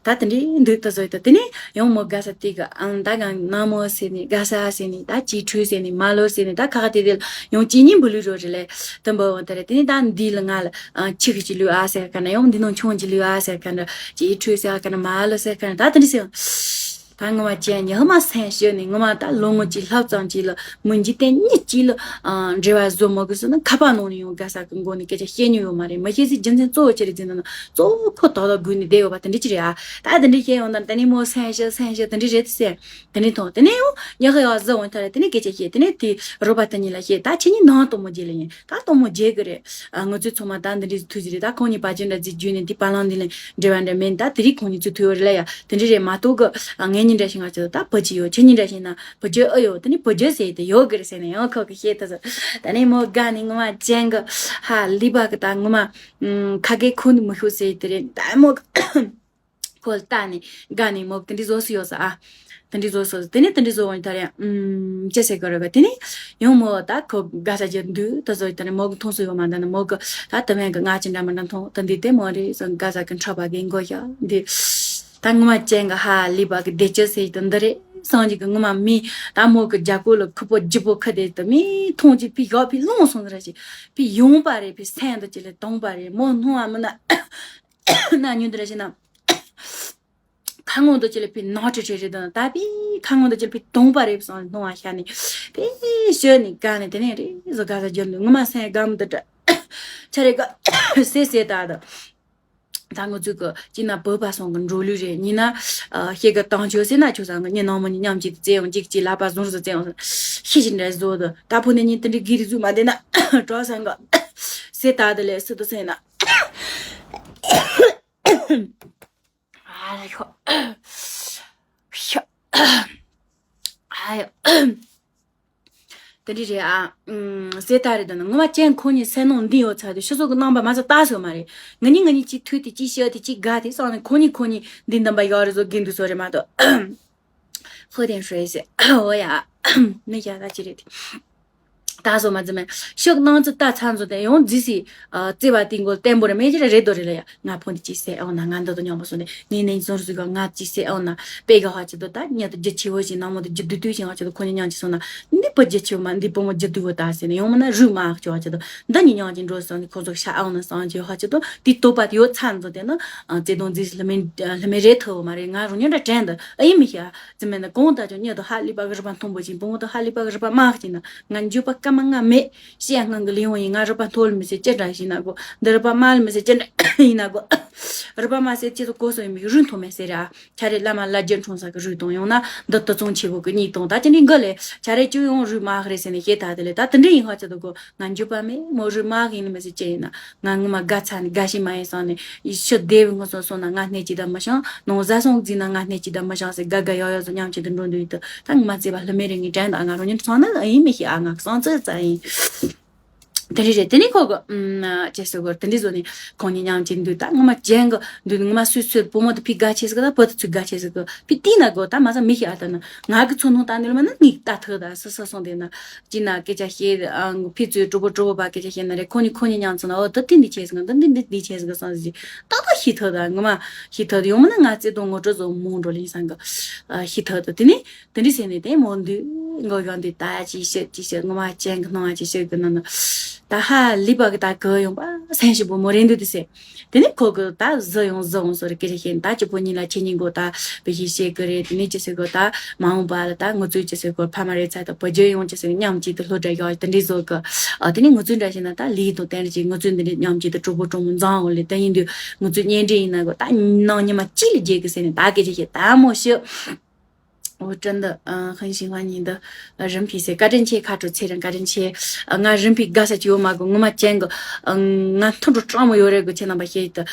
ད་དེ་འདྲ་འདུག་ད་བཟོས་ད། དེ་ནས་ཡང་མོ་དགའ་ས་དེ་གི་ཨང་ད་གང་ནག་མོ་ཟེར་ནས་དགའ་ས་ཟེར་ནས་ད་ཅི་ཁྲུས་ཟེར་ནས་མ་ལོ་ཟེར་ནས་ད་ཁ་ཁ་དེ་དེ་ལ་ཡང་ཅི་ཉིན་འབུ་ལུས་རོ་རེ་ལས་དུ་འབུ་འོང་ད་རེ། དེ་ནས་ད་འདི་ལ་ང་ལ་ཨང་ཆི་གི་ཅི་ལུས་ཨ་ཟེར་ག་ན་ཡང་འདི་ནང་ཆུང་ཅི་ལུས་ཨ་ཟེར་ག་ན་ཅི་ཁྲུས་ཟེར་ག་ན་མ་ལོ་ཟེར་ག་ན་ད་དེ་འདྲ་ཟེར། ད་ངོ་མ་ཅན་ཉི་ཧ་མ་སེམས་ཤི་ནས་ངོ་མ་ད་ལོ་ངོ་གཅིག་ལྷག་ཙམ་གཅིག་ལ་མི་འཇིག་རྟེན་གཉིས་གཅིག་ལ་ཨ་འབྲེལ་བ་བཟོ་མ་དགོས་སོང་ན་ཁ་པར་ནང་ནས་ཡང་དགའ་ས་གི་མགོ་ནས་སྐད་ཆ་བཤད་མྱོང་ཡོད་མ་རེད། མ་གཞི་སི་རྒྱུ་མཚན་གཙོ་བོ་ཅི་རེད་ཟེར་ན་གཙོ་བོ་ཁོ་ཏག་ཏག་སྒུག་ནས་བསྡད་ཡོད་པ་དེ་འདྲ་ཅི་རེད་ཨ། ད་དེ་འདྲ་བཤད་ཡོང་ན་དེ་ནས་མོ་སེམས་ཤི་སེམས་ཤི་དེ་འདྲ་རེད་ཟེར། དེ་ནས་མཐོང་དེ་ནས་ཡང་ཉི་ཧ་ཡག་བཟོ་འོང་ཐ་རེད། དེ་ནས་སྐད་ཆ་བཤད། དེ་ནས་དེ་རོགས་པ་དེ་གཉིས་ལ་བཤད། ད་ཁྱེད་གཉིས་ནང་སྟོན་མོ་རྒྱས་ལ་ཡིན། ད་སྟོན་མོ་རྒྱས་གི་རེད། ཨ་ང་ཚོའི་ཚོ་མ་ད་འདི་འདྲའི་ཐུག་གི་རེད། ད་ཁོང་གཉིས་བར་ཆད་འདྲ་ཅིག་བརྒྱུད་ནས་འདི་བ་ལང་འདི་ལ་འབྲེལ་བ་འདྲ་མེད། ད་དེ་རིགས་ཁོང་གཉིས་ཚོའི་ཐུག་ཡོད་རེད་ལ་ཡ། དེ་འདྲ་རེད་མ་གཏོགས་གི་ཨ་ངེད་གཉིས་འདྲ་ཞིག་ང་ཚོ་ད་བུ་གཅིག་ཡོད། ཁྱེད་གཉིས་འདྲ་ཞིག་ན་བུ་རྒྱུད་ཨེ་ཡོད། དེ་ནི་བུ་རྒྱུད་ཟེར་དེ་ཡོད་གི་རེད་ཟེར་ནས་ཡང་ཁོ་གི་བཤད་ཐུབ་སོང་། ད་ནི་མོ་དགའ་ནི་ངོ་མ་ཅན་གི་ཧ་ལི་པ་གི་ད་ངོ་མ་ཁ་སྐད་ཁུ་ནི་མི་ཤུགས་ཟེར་དེ་རེད། ད་མོ་གི་ཁོ་ལ་ལྟ་ནས་དགའ་ནས་མོ་དེ་འདྲའི་བཟོ་སུ་ཡོད་ས་ཨ། དེ་འདྲའི་བཟོ་སུ་དེ་ནས་དེ་འདྲའི་བཟོ་བ་ནི་ད་རེད། ཨུམ། ཅི་ཟེར་གི་རེད་ག་དེ་ནས་ཡང་མོ་ད་ཁོ་དགའ་ས་ཅིག་འདུག་ད་བཟོ་ཡི་ད་རེད། མོ་གི་མཐོང་སུ་ཡོད་མ་ད་ནི་མོ་གི་ད་དུ་མེད་གི་ང་ཅི་འདྲ་མི་འདྲ་མཐོང་ད་འདི་དེ་མོ་རེད་བཟོ་དགའ་ས་གི་འཁྲབ་པ་གི་མགོ་ཞག་འདི། ད་ངོ་མ་ཅན་གི་ཧ་ལི་པ་གི་བདེ་སྐྱིད་ཟེར་ཡི་ད་འདི་རེད་སང་ཅིག་གི་ངོ་མ་མི་ད་མོ་གི་རྒྱ་གོ་ལ་ཁུ་པོ་ལྗིད་པོ་ཁ་དེ་ད་མི་མཐོང་ཅིག་ཕི་ཡོག་ཕི་ལོང་སོང་ཟེར་ཅིག་ཕི་ཡོང་པ་རེད། ཕི་སེམས་ད་ཅི་ལ་དོང་པ་རེད། མོ་སྣང་བ་མི་ན། ན་ཉུང་དུ་རེ་ཞིག་ན། ཁ་ངོ་འདི་ཅི་ལ་ཕི་ནག་ཁྲི་ཁྲི་རེད་དང་ད་ཕི་ཁ་ངོ་འདི་ཅི་ལ་ཕི་དོང་པ་རེད་སོང་སྣང་བ་ཤར་ནས་ཕི་ཤོད་ནས་དགའ་ནས་དེ་ནས་རེད་བཟོ་དགའ་ས་རྒྱུ་འདུག་ངོ་མ་སེམས་དགའ་མི་འདུག་ད་ཆ་རེ་དགའ་སེ་སེ་ད་ད་ད་ང་ཚོའི་གི་གཅིག་ན་བོད་པ་སོང་གི་འགྲོ་ལུགས་རེད། གཉིས་ན་ཤེས་གི་བཏང་ཆོག་ཟེར་ན་ཆོག་ས་གི་གཉིས་ནང་མི་གཉིས་མཉམ་གཅིག་ཏུ་བཙལ་ཡོང་གཅིག་གཅིག་ལག་པ་བཟུང་རུ་བཙལ་ཡོང་ཤེས་ཀྱི་འདྲ་བཟོ་འདུག་ད་ཕོ་ནས་གཉིས་དེ་འདྲའི་གི་རི་བཟོས་མ་བསྡད་ན་གྲོགས་སང་གི་སེ་ད་ད་ལས་སི་ཏུ་སེ་ན། ཨ་ལ་ཤོ། ཤོ། ཨ་ཡོ། དེ་འདྲ་རེད་ཨ། ཨུམ། ཟེར་ད་རེད་ད་ནི་ངོ་མ་ཅན་ཁོ་གཉིས་སེམས་ནང་འདི་ཡོད་ཚར་དུས་སྤྱི་ཚོགས་ཀྱི་རྣམ་པ་མ་ཚད་ལྟ་སོ་མ་རེད། ང་གཉིས་ང་གཉིས་གཅིག་ཐུག་དེ་གཅིག་ཤི་དེ་གཅིག་དགའ་དེ་སོང་ནས་ཁོ་གཉིས་ཁོ་གཉིས་འདི་འདམ་པ་ཡོད་རེད་བཟོ་རྒན་འདུག་སོ་རེད་མ་གཏོགས། ཧོ་དེན་ཧྲེ་ཟེར་འོ་ཡ། མི་ཡ་ད་ཅི་རེད་དེ། ད་སོ་མ་ཛི་མེ་ཤོག་ནང་ཙི་ད་ཚ་མཛོ་དེ་ཡང་ཛི་སི་ཨ་བརྩེ་བ་དེ་མགོ་བརྟན་པོ་རེད་མེད་ཅི་རེད་དོ་རེད་ལ་ཡ། ང་ཕོ་འདི་ཅི་སེ་ཨོ་ན་ང་འདི་དོ་མཉམ་པོ་སོང་ནས་ངའི་ནས་ཟོར་ཟི་ག་ང་ཅི་སེ་ཨོ་ན་པེ་ག་ཧ་ཅི་དོ་ད་ཉེ་དོ་རྒྱུ་ཆེ་བོ་ཞིག་ནང་མོ་དོ་རྒྱུ་དུ་དུ་ཞིག་ཧ་ཅི་དོ་ཁོ་ཉ་ཉང་ཅི་སོང་ན་འདི་པོ་རྒྱུ་དུ་བོ་ད་སེ་ནས་ཡང་མིན་ན་རུ་མ་ཧ་ཅི་ཧ་ཅི་དོ་འདི་ཉི་ཉང་ཅི་འགྲོ་སོང་ནས་ཁོ་ཚོ་ཤ་ཨོ་ན་སང་ཅི་ཧ་ཅི་དོ་དེ་དོ་པ་དེ་ཡོད་ཚ་མཛོ་དེ་ན་བརྩེ་དུང་ཛི་སི་ལྷ་མེ་ལྷ་མེ་རེད་ཐོ་བོ་མ་རེད། ང་རུ་ཉོ་འདྲ་དྲན་འདི་ཨ་ཡིན་མི་ཤ་ཙི་མེད་ན་གོང་ད་ཅོ་ཉེ་དོ་ཧ་ལི་པ་གི་རུ་པ་མཐོང་པོ་ཅིང་བུ་མོ་དོ་ཧ་ལི་པ་གི་རུ་པ་མ་ཧ་ཅི་ན་ང་འཇུ་པ་ཀ་མ་ང་མེད། ཤེས་ཡ་སྔོན་གི་ལི་ཡོང་ཡིན། ང་རུ་པ་མཐོ་ལ་མི་ཟེར་ཅི་འདྲ་ཞིག་ན་གོ། འདི་རུ་པ་དམའ་ལ་མི་ཟེར་ཅི་འདྲ་ཡིན་ན་གོ། རུས་པ་མ་ཟེར་ཅི་ཚོ་གོ་སོ་ཡིན་མི་རུས་མཐོ་མེད་ཟེར་ར། ཆ་རེ་བླ་མ་བླ་རྒྱ་འཁྲུངས་ས་གི་རུས་དང་ཡང་ན་འདི་དུ་ཚོང་ཆེ་བོ་གི་གཉིས་དང་ད་ཅི་འདྲའི་འགའ་ལས་ཆ་རེ་ཅི་ཡང་རུས་མ་ཧ་རེ་ཟེར་ནས་བཤད་ད་དེ་ལས་ད་དེ་འདྲའི་ཡིན་ཧ་ཅི་དུ་གོ། ང་འཇུ་པ་མེད་མོ་རུས་མ་ཧ་ཡིན་མི་ཟེར་ཅི་ཡིན་ན། ང་ངོ་མ་དགའ་ཚ་ནས་དགའ་ཞིག་མ་ཡིན་སོང་ནས་ཡི་ཕྱི་བདེ་བའི་ངོ་སོ་སོང་ན་ང་སྣེ་གཅིག་ད་མི་ཤང་ནང་བཟའ་སོང་རྫིག་ན་ང་སྣེ་གཅིག་ད་མི་ཤང་ཟེར་དགའ་དགའ་ཡག་ཡག་ཟོ་མཉམ་གཅིག་ཏུ་འགྲོ་འདུག་ཡིན་དུ་ད་ངོ་མ་བརྩེ་བ་ལྷི་མེ་རེ་ངའི་དྲན་ད་ང་རང་ཉིད་ཚང་ན་ཡིན་མི་ཤེས་ཨ་ང་གསང་ཚུལ་ཙ་ཡིན། དེ་རེད་རེད་དེ་ནས་ཁོ་གི་ཨུམ་ཅེས་སོ་གོ་དེ་འདྲི་བཟོ་ནས་ཁོང་གཉིས་མཉམ་གཅིག་འདུག་ད་ངོ་མ་ཅན་གི་འདུག་ངོ་མ་སུས་སུས་བུ་མོ་དེ་ཕི་དགའ་ཆེ་ཟིག་ད་བུ་དེ་ཚུར་དགའ་ཆེ་ཟིག་གི་ཕི་བལྟས་ན་གོ་ད་མ་ས་མི་ཤེས་ཨ་ད་ན་ང་གི་ཚོ་ནང་ད་འདི་ལ་མ་ན་ངིག་ལྟ་ཐུག་ད་སི་སི་སོང་དེ་ན་ཅི་ན་སྐད་ཆ་བཤད་ཨང་ཕི་ཚོས་གྲོགས་པོ་གྲོགས་པོ་པ་སྐད་ཆ་བཤད་ན་རེད། ཁོང་གཉིས་ཁོང་གཉིས་མཉམ་ཚོ་ན་འོ་ད་དེ་འདི་ཆེ་ཟིག་འདི་འདི་འདི་འདི་ཆེ་ཟིག་སོང་ཟིག་ཏག་ཏག་ཤི་ཐུག་ད་ངོ་མ་ཤི་ཐུག་ད་ཡོང་མ་ན་ང་རྩེ་དོན་ངོ་སྤྲོད་བཟོ་མོང་འགྲོ་ལིན་སང་གི་ཤི་ཐུག་ད་དེ་ནས། དེ་འདྲ་ཟེར་ནས་དེ་མོ་འདུག་མགོ་གཡོག་འདི་ད་ཅི་བཤད་ཅི་བཤད་ངོ་མ་ཅན་གི་སྣང་བ་ཅི་བཤད་གི་ན་ན། ད་ཧ་ལི་པ་གི་ད་གི་ཡོང་པ་སེམས་ཞིབ་པོ་མོ་རེད་འདུག་དེ་ཟེར། དེ་ནས་ཁོ་གི་ད་བཟི་ཡོང་བཟི་ཡོང་སོ་རེ་སྐད་ཆ་བཤད་ད་ཅི་པོ་གཉིས་ལ་ཁྱེད་གཉིས་མགོ་ད་བི་ཞིག་བཤད་གི་རེད། དེ་ནས་ཅི་ཟེར་གི་ད་མ་འོངས་པ་ལ་ད་ངུ་ཚོས་ཅི་ཟེར་གི་ཕ་མ་རེད་ཚ་ད་བུ་རྒྱུ་ཡོང་ཅི་ཟེར་གི་མཉམ་གཅིག་ཏུ་སློབ་གྲྭ་གཡོག་དེ་འདྲ་བཟོ་གི་ཨ་དེ་ནས་ངུ་ཚོས་འདྲ་བཤད་ན་ད་ལི་དང་བསྟན་རེ་ཅི་ངུ་ཚོས་འདི་འདྲ་མཉམ་གཅིག་ཏུ་གྲོགས་པོ་གྲོགས་མོ་འཛིང་འོང་ལེ་ད་ཡིན་དུས་ངུ་ཚོས་གཉེན་འབྲེལ་ཡིན་ན་གི་ད་ནང་ཉི་མ་གཅིག་ལ་རྒྱལ་གི་ཟེར་ནས་ད་སྐད་ཆ་བཤད་ད་མོ་ཤི། འོ་དྲན་འདི། ཧན་ཤིང་ཧན་ཉིན་འདི། རིན་ཕི་ཟེར་བཀའ་དྲིན་ཆེ་ཁ་དྲོ་ཚེ་རིང་བཀའ་དྲིན་ཆེ། ང་རིན་ཕི་དགའ་ས་ཅི་ཡོད་མ་གོ་ངོ་མ་ཅན་གི་ང་མཐུན་གྲོགས་སྤྲང་མོ་ཡོད་རེད་གོ་ཁྱེད་རྣམ་པ་ཤེས་ཡི་ད།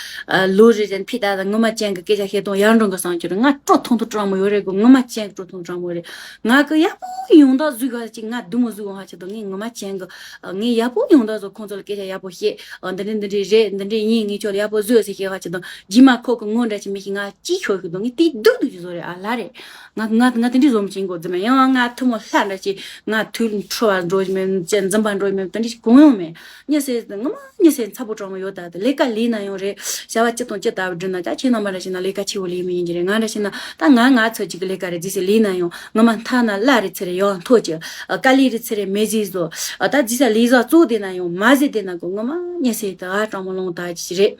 ལོ་རེ་རེ་ཕི་ད་ད་ངོ་མ་ཅན་གི་སྐད་ཆ་བཤད་སྟངས་ཡར་འགྲོ་གི་སང་ཁྱོད་ང་སྤྲོ་ཐུང་ཐུང་སྤྲང་མོ་ཡོད་རེད་གོ་ངོ་མ་ཅན་གི་སྤྲོ་ཐུང་སྤྲང་མོ་རེད། ང་གི་ཡག་པོ་ཡོང་ད་ཟུག་ག་ཅིག་ང་སྡུག་མོ་ཟུག་འོང་ཧ་ཆེ་ད་ངས་ངོ་མ་ཅན་གི་ངས་ཡག་པོ་ཡོང་ད་ཟོ་ཁོང་ཚོ་ལ་སྐད་ཆ་ཡག་པོ་བཤད། འདི་འདྲ་འདི་འདྲ་རེད་འདི་འདྲ་ཡིན་ངས་ཁྱོད་ལ་ཡག་པོ་བཟོས་ཟེར་ཤེས་ཧ་ཆེ་ད་རྗེས་མ་ཁོ་གི་ངོ་འདྲ་ཅིག་མི་ཤེས་ང་ཅིག་ཤོར་ཤི་ད་ངས་དེ་སྡུག་སྡུག་ཅིག་བཟོ་རེད་ཨ་ལ་རེད། ང་ང་ང་དེ་འདྲའི་བཟོ་མི་བྱེད་འགོ་འཛིན་མེད་ཡང་ང་ཐུན་མོང་ལྷ་འདྲ་ཞིག་ང་དུས་འཕྲོ་བ་འགྲོ་གི་མེད་ཅན་འཛིན་པ་འགྲོ་གི་མེད་དེ་འདྲ་ཞིག་གང་ཡང་མེད། མྱི་སེ་ངོ་མ་མྱི་སེ་འཚབ་པོ་དྲང་མོ་ཡོད་ད་དེ་ལས་ཀ་ལས་ན་ཡང་རེད། བྱ་བ་ཅི་དང་ཅི་ལྟ་བུ་བསྒྲུབ་ན་ད་ཁྱེད་རྣམ་པ་འདྲ་ཞིག་ན་ལས་ཀ་ཆེ་བོ་ལས་མི་ཡིན་གྱི་རེད། ང་འདྲ་ཞིག་ན་ད་ང་ང་ཚོ་གཅིག་གི་ལས་ཀ་རེད་རྫི་སེ་ལས་ན་ཡང་ངོ་མ་མཐའ་ན་བླ་རེད་ཚེ་རེད་ཡང་མཐོ་ཅི་དཀའ་ལས་རེད་ཚེ་རེད་མེ་ཟིག་བཟོ་ད་རྫི་ས་ལས་བཟོ་གཙོ་དེ་ན་ཡང་མ་ཟེ་དེ་ན་གོ་ངོ་མ་མྱི་སེ་ད་ཨ་དྲང་མོ་ལོང་ད་ཅི་རེད།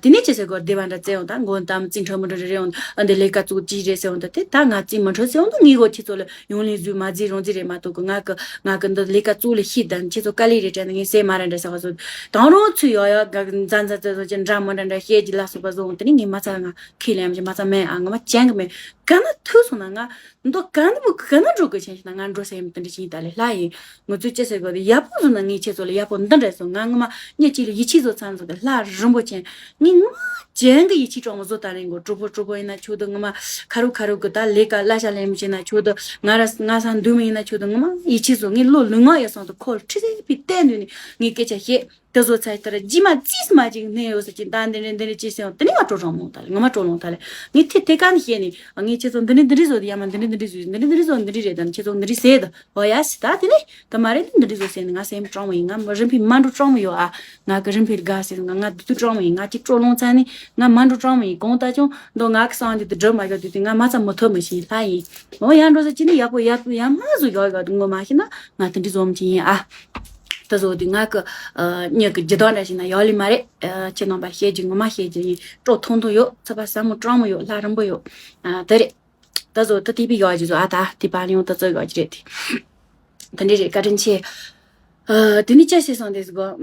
དེ་ནས་ཅི་ཟེར་དགོས་སྡེ་བ་འདྲ་བཙལ་ཡོང་ད་མགོ་འདམ་རྩིས་འཕྲོ་མི་འཕྲོ་རེ་རེ་ཡོང་ཨ་འདི་ལས་ཀ་བཙུགས་ཅི་རེད་ཟེར་ཡོང་ད་དེ་ད་ང་རྩིས་མི་འཕྲོ་ཟེར་ཡོང་ད་ངའི་གོ་ཁྱེད་ཚོ་ལ་ཡོང་ལེན་བཟོས་མ་བཟོས་རང་བཟོས་རེད་མ་གཏོགས་གི་ང་གི་ང་གི་འདི་ལས་ཀ་བཙུགས་ལ་ཤེས་ད་ཁྱེད་ཚོ་དཀའ་ལས་རེད་དྲན་ནས་ངས་ཟས་མ་ར་འདྲ་ཟེར་བ་བཟོ་དང་རང་ཚུད་ཡོག་ཡོག་ག་འཛའ་འཛའ་འཛའ་འཛའ་ཅི་འདྲ་མི་འདྲ་འདྲ་བཤད་ཀྱི་ལ་སོགས་པ་བཟོ་འོང་དེ་ནས་ངས་མ་ཚ་ང་ཁས་ལེན་ཡམ་ཅི་མ་ཚ་མེད་ཨ་ང་མ་ཅན་གི་མེད་ག་ན་ཐུག་སོང་ན་ང་། མདོ་ག་འདི་བུ་ག་ན་འགྲོ་དགོས་ཆེན་ཞིག་ན་ང་འགྲོ་ས་ཡིན་དེ་འདྲ་ཞིག་ཡིན་ད་ལེ་ལྷ་ཡིན། ངུ་ཚོས་ཅི་ཟེར་དགོས་དེ་ཡག་པོ་བཟོ་ན་ངས་ཁྱེད་ཚོ་ལ་ཡག་པོ་འདི་འདྲ་བཟོ་ང་ངོ་མ་མྱི་གཅིག་ལ་ཡིད་ཆེས་བཟོ་ཚར་ཚོ་དེ་ལྷ་རིན་པོ་ཆེ་ངས་ངོ་མ་ཅན་གི་ཡིད་ཆེས་སྤྲང་མོ་བཟོ་ད་རེད་མགོ་གྲོགས་པོ་གྲོགས་པོ་ཡིན་ན་ཆོག་དུ་ངོ་མ་ཁ་རུ་ཁ་རུ་གི་ད་ལས་ཀ་གླ་ཞག་ལེན་མི་བྱེད་ན་ཆོག་དུ་ང་ར་ང་ས་འདུག་མི་ཡིན་ན་ཆོག་དུ་ངོ་མ་ཡིད་ཆེས་བཟོ་ངས་ལོ་ལུས་ངག་ཡོད་སོང་དུ་ཁོ་ལ་ཁྲི་ཟེར་པའི་བསྟན་འདུག་ནས་ངས་སྐད་ཆ་བཤད། དེ་བཟོ་ཚར་ལྟར་རྗེས་མ་རྩིས་མ་ཅིག་གནས་ཡོད་ས་ཅིག་ད་འདི་འདྲ་འདི་འདྲ་ཅིག་ཟེར་ཡང་དེ་ནས་ང་སྤྲོ་རང་མོང་ད་ལེ་ངོ་མ་སྤྲོ་ལོང་ད་ལེ། ངས་དེ་དེ་ག་ནས་བཤད་ནས་ངས་ཁྱེད་ཚོ་འདི་འདྲ་འདི་འདྲ་བཟོ་དེ་ཡ་མ་འདི་འདྲ་འདི་འདྲ་བཟོ་འདི་འདྲ་འདི་འདྲ་བཟོ་འདི་འདྲ་རེད་ད་ནི་ཁྱེད་ཚོ་འདི་འདྲ་ཟེར་ད་ཨོ་ཡ་སི་ད་དེ་ནས་ད་མ་རེད་འདི་འདྲ་བཟོ་ཟེར་ནས་ང་སེམས་སྤྲང་མོ་ཡིན་ང་རིན་ཕི་མ་འགྲོ་སྤྲང་མོ་ཡོད་ཨ། ང་གི་རིན་ཕི་དགའ་ཟེར་ང་ང་དུ་དུ་སྤྲང་མོ་ཡིན་ང་ཅིག་སྤྲོ་ལོང་ཚ་ནི་ང་མ་འགྲོ་སྤྲང་མོ་ཡིན་གང་ལྟ་ཀྱང་མདོ་ང་གི་སང་འདི་དུ་སྒྲུབ་མ་ཡོད་དུས་དེ་ང་མ་ཚ་མི་ཐུབ་མི་ཤེས་ལྷ་ཡིན། ཨོ་ཡ་འགྲོ་ས་ཅི་ནི་ཡག་པོ་ཡག་པོ་ཡ་མ་བཟོ་ཡག་ཡག་དུ་ངོ་མ་ཤེས་ན། ང་དེ་འདྲ་བཟོ་མི་ཅིག་ཡིན་ཨ། ད་བཟོ་དུས་ང་གི་མྱི་གི་ཇི་ལྟར་འདྲ་ཞིག་ན་ཡག་ལི་མ་རེད། ཁྱེད་རྣམ་པ་བཤད་རྒྱུ་ངོ་མ་བཤད་རྒྱུ་ཡིན་སྤྲོ་ཐུང་ཐུང་ཡོད་ཚ་པ་ཟབ་མོ་སྤྲང་མོ་ཡོད་ལྷ་རིན་པོ་ཡོད། དེ་རེད། ད་བཟོ་ད་དེ་པི་ཡག་རྒྱུ་བཟོ་ཨ་ད་དེ་པ་ལ་ཡོང་ད་བཟོ་ཡག་རྒྱུ་རེད་དེ། དེ་འདྲ་རེད་བཀའ་དྲིན་ཆེ། དེ་ནི་ཅི་བྱེད་སོང་དེ་ཟིག་གོ་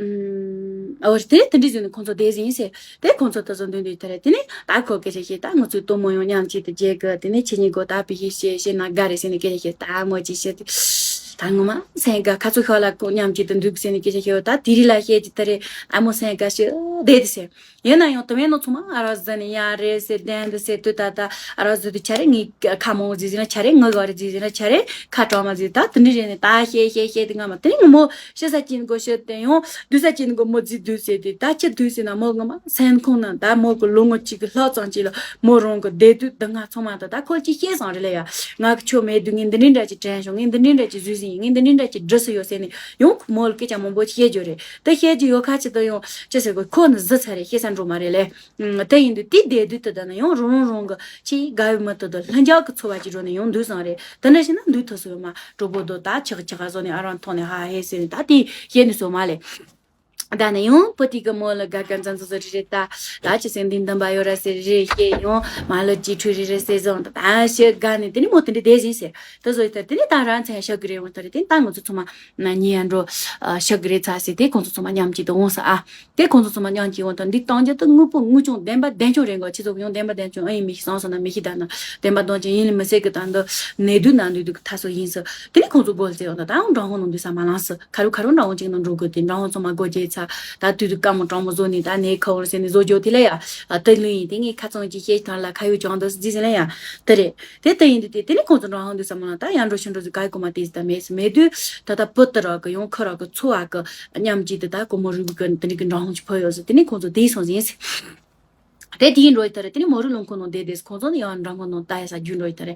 ཨོ་དེ་དེ་འདྲ་བཟོས་ནས་ཁོང་ཚོ་བསྡད་ཟིན་ཟེར། དེ་ཁོང་ཚོ་ད་བཟོ་འདོན་འདོན་དེ་རེད་དེ་ནི་ད་ཁོ་སྐད་ཆ་བཤད་ད་ང་ཚོའི་སྟོན་མོ་ཡང་མཉམ་གཅིག་ཏུ་མཇལ་གི་དེ་ནི་ཁྱེད་གཉིས་གོ་ད་པི་ཤེས་ཤེས་ན་དགའ་རེད་ཟེར་ནས་སྐད་ཆ་བཤད་ད་མོ་ཅི་བཤད་དེ། ད་ངོ་མ་སེང་ག་ཁ་ཚོ་ཤོག་ལ་ཁོ་མཉམ་གཅིག་ཏུ་འདུག་ཟེར་ནས་སྐད་ཆ་བཤད་ད་དེ་རི་ལ་བཤད་ཀྱི་ད་རེད་ཨ་མོ་སེང་ག་ཤི་བསྡད་དེ་ཟེར། ཡིན་ན་ཡང་དུ་བའི་ནང་ཚང་མ་ཨ་ར་ཟི་ནི་ཡ་རེད་ཟེར་བསྡད་འདི་ཟེར་དུས་ད་ད་ཨ་ར་ཟི་དུ་ཆ་རེ་ངའི་ཁ་མང་བོ་ཟིག་ཟིན་ན་ཆ་རེ་ངའི་ག་རེ་ཟིག་ཟིན་ན་ཆ་རེ་ཁ་གྲང་མ་ཟིག་ད་དུ་འདྲི་རེད་ནི་ད་ཤེས་ཤེས་ཤེས་དེ་ང་མ་དེ་ནི་ངོ་མོ་ཤི་ས་ཅན་གོ་ཤི་དེ་ཡང་དུས་ས་ཅན་གོ་མོ་ཟིག་དུས་ཟེར་དེ་ད་ཅི་དུས་ཟེར་ན་མོ་ངོ་མ་སེམས་ཁོང་ན་ད་མོ་གི་ལོ་ངོ་གཅིག་གི་ལྷག་ཙམ་ཅིག་ལ་མོ་རང་གི་བསྡད་དུས་དུ་ང་ཚང་མ་ད་ད་ཁོ་ཅི་ཤེས་སང་རེད་ལ་ཡ་ང་གི་ཆོ་མེད་དུས་ངས་འདི་འདྲི་འདྲ་ཅིག་དྲན་བྱུང་ངས་འདི་འདྲི་འདྲ་ཅིག་བཟོས་ཟིན་ངས་འདི་འདྲི་འདྲ་ཅིག་འབྲི་སུ་ཡོད་ཟེར་ནས་ཡང་མོ་ལ་སྐད་ཆ་མང་པོ་ཅིག་བཤད་རྒྱུ་རེད་ད་བཤད་རྒྱུ་ཡོད་ཁ་ཅིག་ད་ཡང་ཅི་ཟེར་གོ་ཁོ་ནི་བཟི་ཚར་རེད་ཤེས་ས་འགྲོ་མ་རེད་ལས། དེ་ཡིན་དུས་དེ་བསྡད་དུས་དེ་ལྟ་ན་ཡང་རང་རང་རང་གི་ཆེས་དགའ་བའི་མི་དེ་དང་ལྷིང་འཇགས་ཀྱི་འཚོ་བ་ཅིག་འགྲོ་ནས་ཡང་འདུག་བསམ་རེད། དེ་འདྲ་བྱས་ན་འདུག་ཐུབ་སོང་ཡོད་མ་གྲོགས་པོ་དང་ད་ཆག་ཆག་བཟོ་ནས་ཨ་རང་ཐོག་ནས་ཧ་ཧེ་ཟེར་ནས་ད་དེ་བཤད་ནས་སོང་མ་ལས། ད་ནི་ཡང་བུ་དེ་གི་མོ་ལ་དགའ་དགའ་འཛུམ་འཛུམ་བཟོ་རེ་རེ་ལྟ། ད་ཅི་སེམས་འདི་འདུན་པ་ཡོད་ར་ཟེར་རེ་སྐྱེས་ཡང་མ་ལོ་གཅིག་འཕྲོས་རེ་རེ་ཟེར་བཟང་ད་ད་ཞེ་དགའ་ནས་དེ་ནི་མོ་དེ་འདྲ་བསྡད་ཟིན་ཟེར། ད་བཟོ་ཡི་ད་དེ་ནི་ད་རང་ཚན་ཤག་གི་རེད་འོང་ད་རེད། དེ་ནི་ད་ང་ཚོ་ཚང་མ་ཉེ་ཡང་འགྲོ་ཤག་གི་རེད་ཚ་ཟེར། དེ་ཁོང་ཚོ་ཚང་མ་མཉམ་གཅིག་ཏུ་འོང་ས་ཨ། དེ་ཁོང་ཚོ་ཚང་མ་མཉམ་གཅིག་འོང་ད་འདི་གཏོང་རྒྱུ་དུ་དངོས་པོ་དངོས་བྱུང་བདེན་པ་བདེན་བྱུང་རེད་འགོ། ཁྱེད་ཚོ་ཡང་བདེན་པ་བདེན་བྱུང་ཨ་ཡིན་མི་ཤེས་སང་སོང་ན་མི་ཤེས་ད་ན་བདེན་པ་གཏོང་ཅན་ཡིན་ལ་མི་ཟེར་གི་ད་འདི་ནད་དུ་ན་འདུས་འདུག་ཐ་སོ་ཡིན་ས། དེ་ནི་ཁོང་ཚོ་སྒོ་ལ་བཙལ་འོང་ད་ད་ཡང་འབྲང་ཧོ་ནང་འདུས་ས་མ་ལངས་ས། ཁ་རུ་ཁ་རུ་འབྲང་ཧོ་གཅིག་ནང་འགྲོ་དགོས་ཏེ་འབྲང་ཧོ་ཚང་མ་སྒོ་འབྱེད་ཚ། ད་དུས་དུས་དཀའ་མོ་གྲང་མོ་བཟོ་ནས་ད་ནས་ཁ་བོར་ཟེར་ནས་བཟོ་རྒྱུ་དེ་ལ་ཡ་ཨ་ཏི་ལུ་ཡིན། དེ་ངས་ཁ་ཚང་གཅིག་བཤད་ཐང་ལ་ཁ་ཡོད་ཀྱང་འདུག་ཟི་ཟིན་ལ་ཡ་དེ་རེད། དེ་ལྟ་ཡིན་དུས་དེ་དེ་ནི་ཁོང་ཚོ་འབྲང་ཧོ་འདུས་ས་མ་ལངས་ད་ཡར་འགྲོ་ཕྱིར་འགྲོ་ཟིག་ག་གོ་མ་དེ་ཟིག་ད་མེད་ཟིག་མེད་དུས་ད་ད་བུ་དུ་ར་གི་ཡང་ཁུ་ར་གི་ཚོ་བ་གི་མཉམ་གཅིག་ཏུ་ད་ཀོ་མོ་རུ་བི་གི་དེ་འདྲ་གི་འབྲང་ཧོ་ཅིག་ཕུ་ཡོད་ཟིག་དེ་ནི་ཁོང་ཚོ་དེ་སོང་ཟིན་ཟིག་དེ་དེའི་འགྲོ་ཡི་ཐ་རེ་དེ་ནི་མོ་རུ་ལུང་ཁོ་ནང་བསྡད་དེ་ཁོང་ཚོ་ནི་ཡང་འབྲང་ཁོ་ནང་ལྟ་ཡ་ས་རྒྱུ་འགྲོ་ཡི་ཐ་རེ།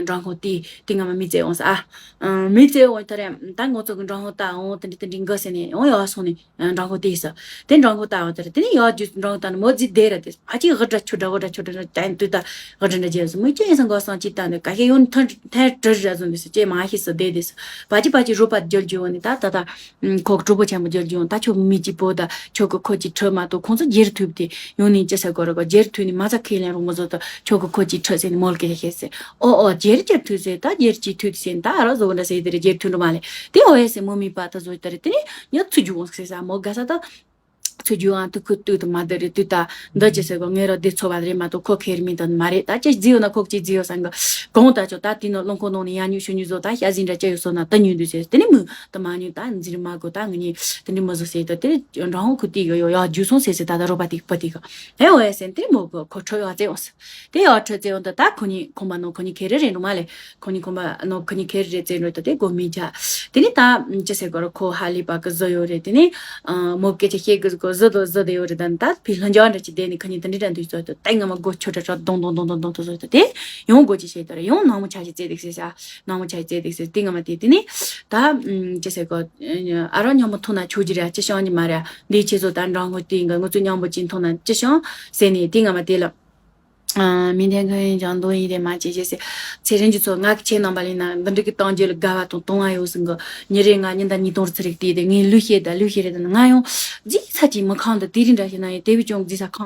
འབྲང་ཁོ་དེ་དེ་ང་མ་མི་ཚེ་འོང་ས་ཨ། མི་ཚེ་འོང་ཡི་ཐ་རེ་ད་ངོ་ཚོ་གི་འབྲང་ཁོ་ལྟ་འོང་དེ་འདྲ་དེ་འདྲ་འགའ་ཟེར་ནས་འོང་ཡ་སོང་ནས་འབྲང་ཁོ་དེ་ས། དེ་འབྲང་ཁོ་ལྟ་འོང་ཐ་རེ་དེ་ནི་ཡ་རྒྱུ་འབྲང་ཁོ་ལྟ་ནི་མོ་ཛི་དེ་ར་དེ་ཨ་ཅི་ཧི་དྲ་ཆུ་དྲ་ཧི་དྲ་ཆུ་དྲ་ན་ཅན་དུ་ད་ཧི་དྲ་འདྲ་རྒྱལ་སོང་མི་ཅི་ཡིན་སང་གོ་སང་ཅི་ལྟ་ནི་ག་ཤེད་ཡོང་ཐན་ཐན་དྲི་ར་བཟོ་འདུག་ས་ཅེ་མ་ཤེས་ས་དེ་དེ་ས་བ་ཅི་བ་ཅི་རོ་པ་རྒྱལ་རྒྱུ་འོང་ནི་ད་ད་ད། ཁོ་གྲོགས་པོ་ཆེན་པོ་རྒྱལ་རྒྱུ་ད་ཁྱོད་མི་གཅིག་པོ་ད་ཁྱོད་ཀྱི་ཁོ་གཅིག་ཁྲི་མ་གཏོགས་ཁོང་ཚོ་རྒྱལ་ཐུབ་དེ་ཡོང་ནས་ཅི་ཟེར་དགོས་རེད་གོ་རྒྱལ་ཐུབ་ནས་མ་ཚ་ཁས་ལེན་རུང་མོ་བཟོ་ད་ཁྱོད་ཀྱི་ཁོ་གཅིག་ཁྲི་ཟེར་ནས་མོལ་སྐད་བཤད་ཟེར། ཨོ་ཨོ་རྒྱལ་རྒྱལ་ཐུབ་ཟེར་ད་རྒྱལ་གཅིག་ཐུབ་ཟེར་ད་ཨ་ར་བཟོ་འདྲ་ཟེར་དེ་རེད་རྒྱལ་ཐུབ་འགྲོ་མ་ལེ། དེ་ཨོ་ཡེ་ཟེར་མོ་མི་པ་ད་བཟོ་ད་རེད་དེ་ནས་ཉོ་ཚུ་རྒྱུ་འོང་ཟེར་ས་མོ་དགའ་ས་ད། ཚུ་རྒྱུའང་དུ་ཁུ་དུ་དུ་མ་དི་རི་དུ་ད་འདི་ཅི་ཟེར་གོ་ངེ་རོ་འདི་ཚོ་བ་རེད་མ་གཏོགས་ཁོ་ཁེར་མི་དོན་མ་རེད། ད་ཅི་རྫི་ཡོད་ན་ཁོ་ཅི་རྫི་ཡོད་སང་གི་གོང་ད་ཆོ་ད་དེ་ནི་རླུང་ཁོ་ནང་ནས་ཡ་ཉུ་ཤུ་ཉུ་བཟོ་ད་ཤ་ཟིན་འདྲ་ཅི་ཡོད་སོ་ན་ད་ཉུ་འདུ་ཟེར་དེ་ནི་མུ་ད་མ་ཉུ་ད་འཛིར་མ་གོ་ད་ངི་ཉི་དེ་འདྲི་མ་བཟོ་ཟེར་ད་དེ་ནི་འབྲང་ཧོ་ཁུ་དི་གི་ཡོ་ཡ་རྒྱུ་སོང་ཟེར་ཟེར་ད་ད་རོ་པ་དི་པ་དི་གི་ཧེ་འོ་ཡ་ཟེར་དེ་མོ་གི་ཁོ་ཁྲོ་ཡ་ཙེ་འོ་ཟེར། དེ་ཡང་ཁྲི་བཙན་འོང་དུ་ད་ཁོ་གཉིས་ཁོང་པ་ནོ་ཁོ་གཉིས་ཁེ་རེ་རེད་འགྲོ་མ་ལེ། ཁོ་གཉིས་ཁོང་པ་ནོ་ཁོ་གཉིས་ཁེ་རེ་རེ་བཙན་འགྲོ་དུ་དེ་སྒོ་མི་ཇ། དེ་ནི་ད་ཅི་ཟེར་གོ་ར་ཁོ་ཧ་ལི་པ་གི་བཟོ་ཡོད་རེད། དེ་ནི་མོ་སྐད་ཆ་བཤད་གི་གོ་བཟོ་དོ་བཟོ་དེ་ཡོད་རེད། ད་ནི་ད་ཕི་ལྷ་འཇག་འདྲ་ཅི་དེ་ནི་ཁོ་གཉིས་དེ་འདྲི་འདྲ་འདུག་བཟོ་དུ་ད་ང་མ་སྒོ་ཆོ་ཁྲ་ཁྲ་རྡོང་རྡོང་རྡོང་རྡོང་རྡོང་དུ་བཟོ་དུ་དེ་ཡང་སྒོ་ཅི་བཤད་དོ་རེད། ཡང་ནང་མོ་ཆ་ཅི་བཙེ་དེ་ཟེར་ས་ནང་མོ་ཆ་ཅི་བཙེ་དེ་ཟེར་དེ་ང་མ་དེ་དེ་ནི་ད་ཅི་ཟེར་གོ་ཨ་རོ་ཉམ་མོ་ཐུག་ན་ཆོག་གི་རེད་ཅི་ཤང་གི་མ་རེད། འདི་ཁྱེད་ཚོ་ད་འབྲང་ངོ་དེ་འགའ་ང་ཚོ་མཉམ་པོ་ཅི་མཐོང་ན་ཅི་ཤང་ཟེར་ནས་དེ་ང་མ་དེ་ལ། མི་ལྡན་ཁོན་ཡིན་ཀྱང་འདོན་ཡིན་རེད་མ་བྱེད་ཅེས་ཟེར། ཚེ་རིང་གི་ཚོ་ང་གི་ཁྱེད་རྣམ་པ་ལ་ཡིན་ན་འདི་འདྲ་གི་གཏོང་རྒྱུ་ལ་དགའ་བ་དང་དུང་བ་ཡོད་ཟིན་གི་ཉིན་རེ་ང་ཉིན་ལྟར་ཉིས་སྟོང་རེ་ཚེ་རིག་དེ་དེ་ངས་ལུས་ཤེས་ད་ལུས་ཤེས་རེད་ད་ང་ཡང་རྫིག་ཚ་ཅིག་མི་ཁང་དུ་དེ་རིང་འདྲ་ཞིག་ན་ཡང་དེ་བས་ཀྱང་རྫིག་ཚ་ཁང་།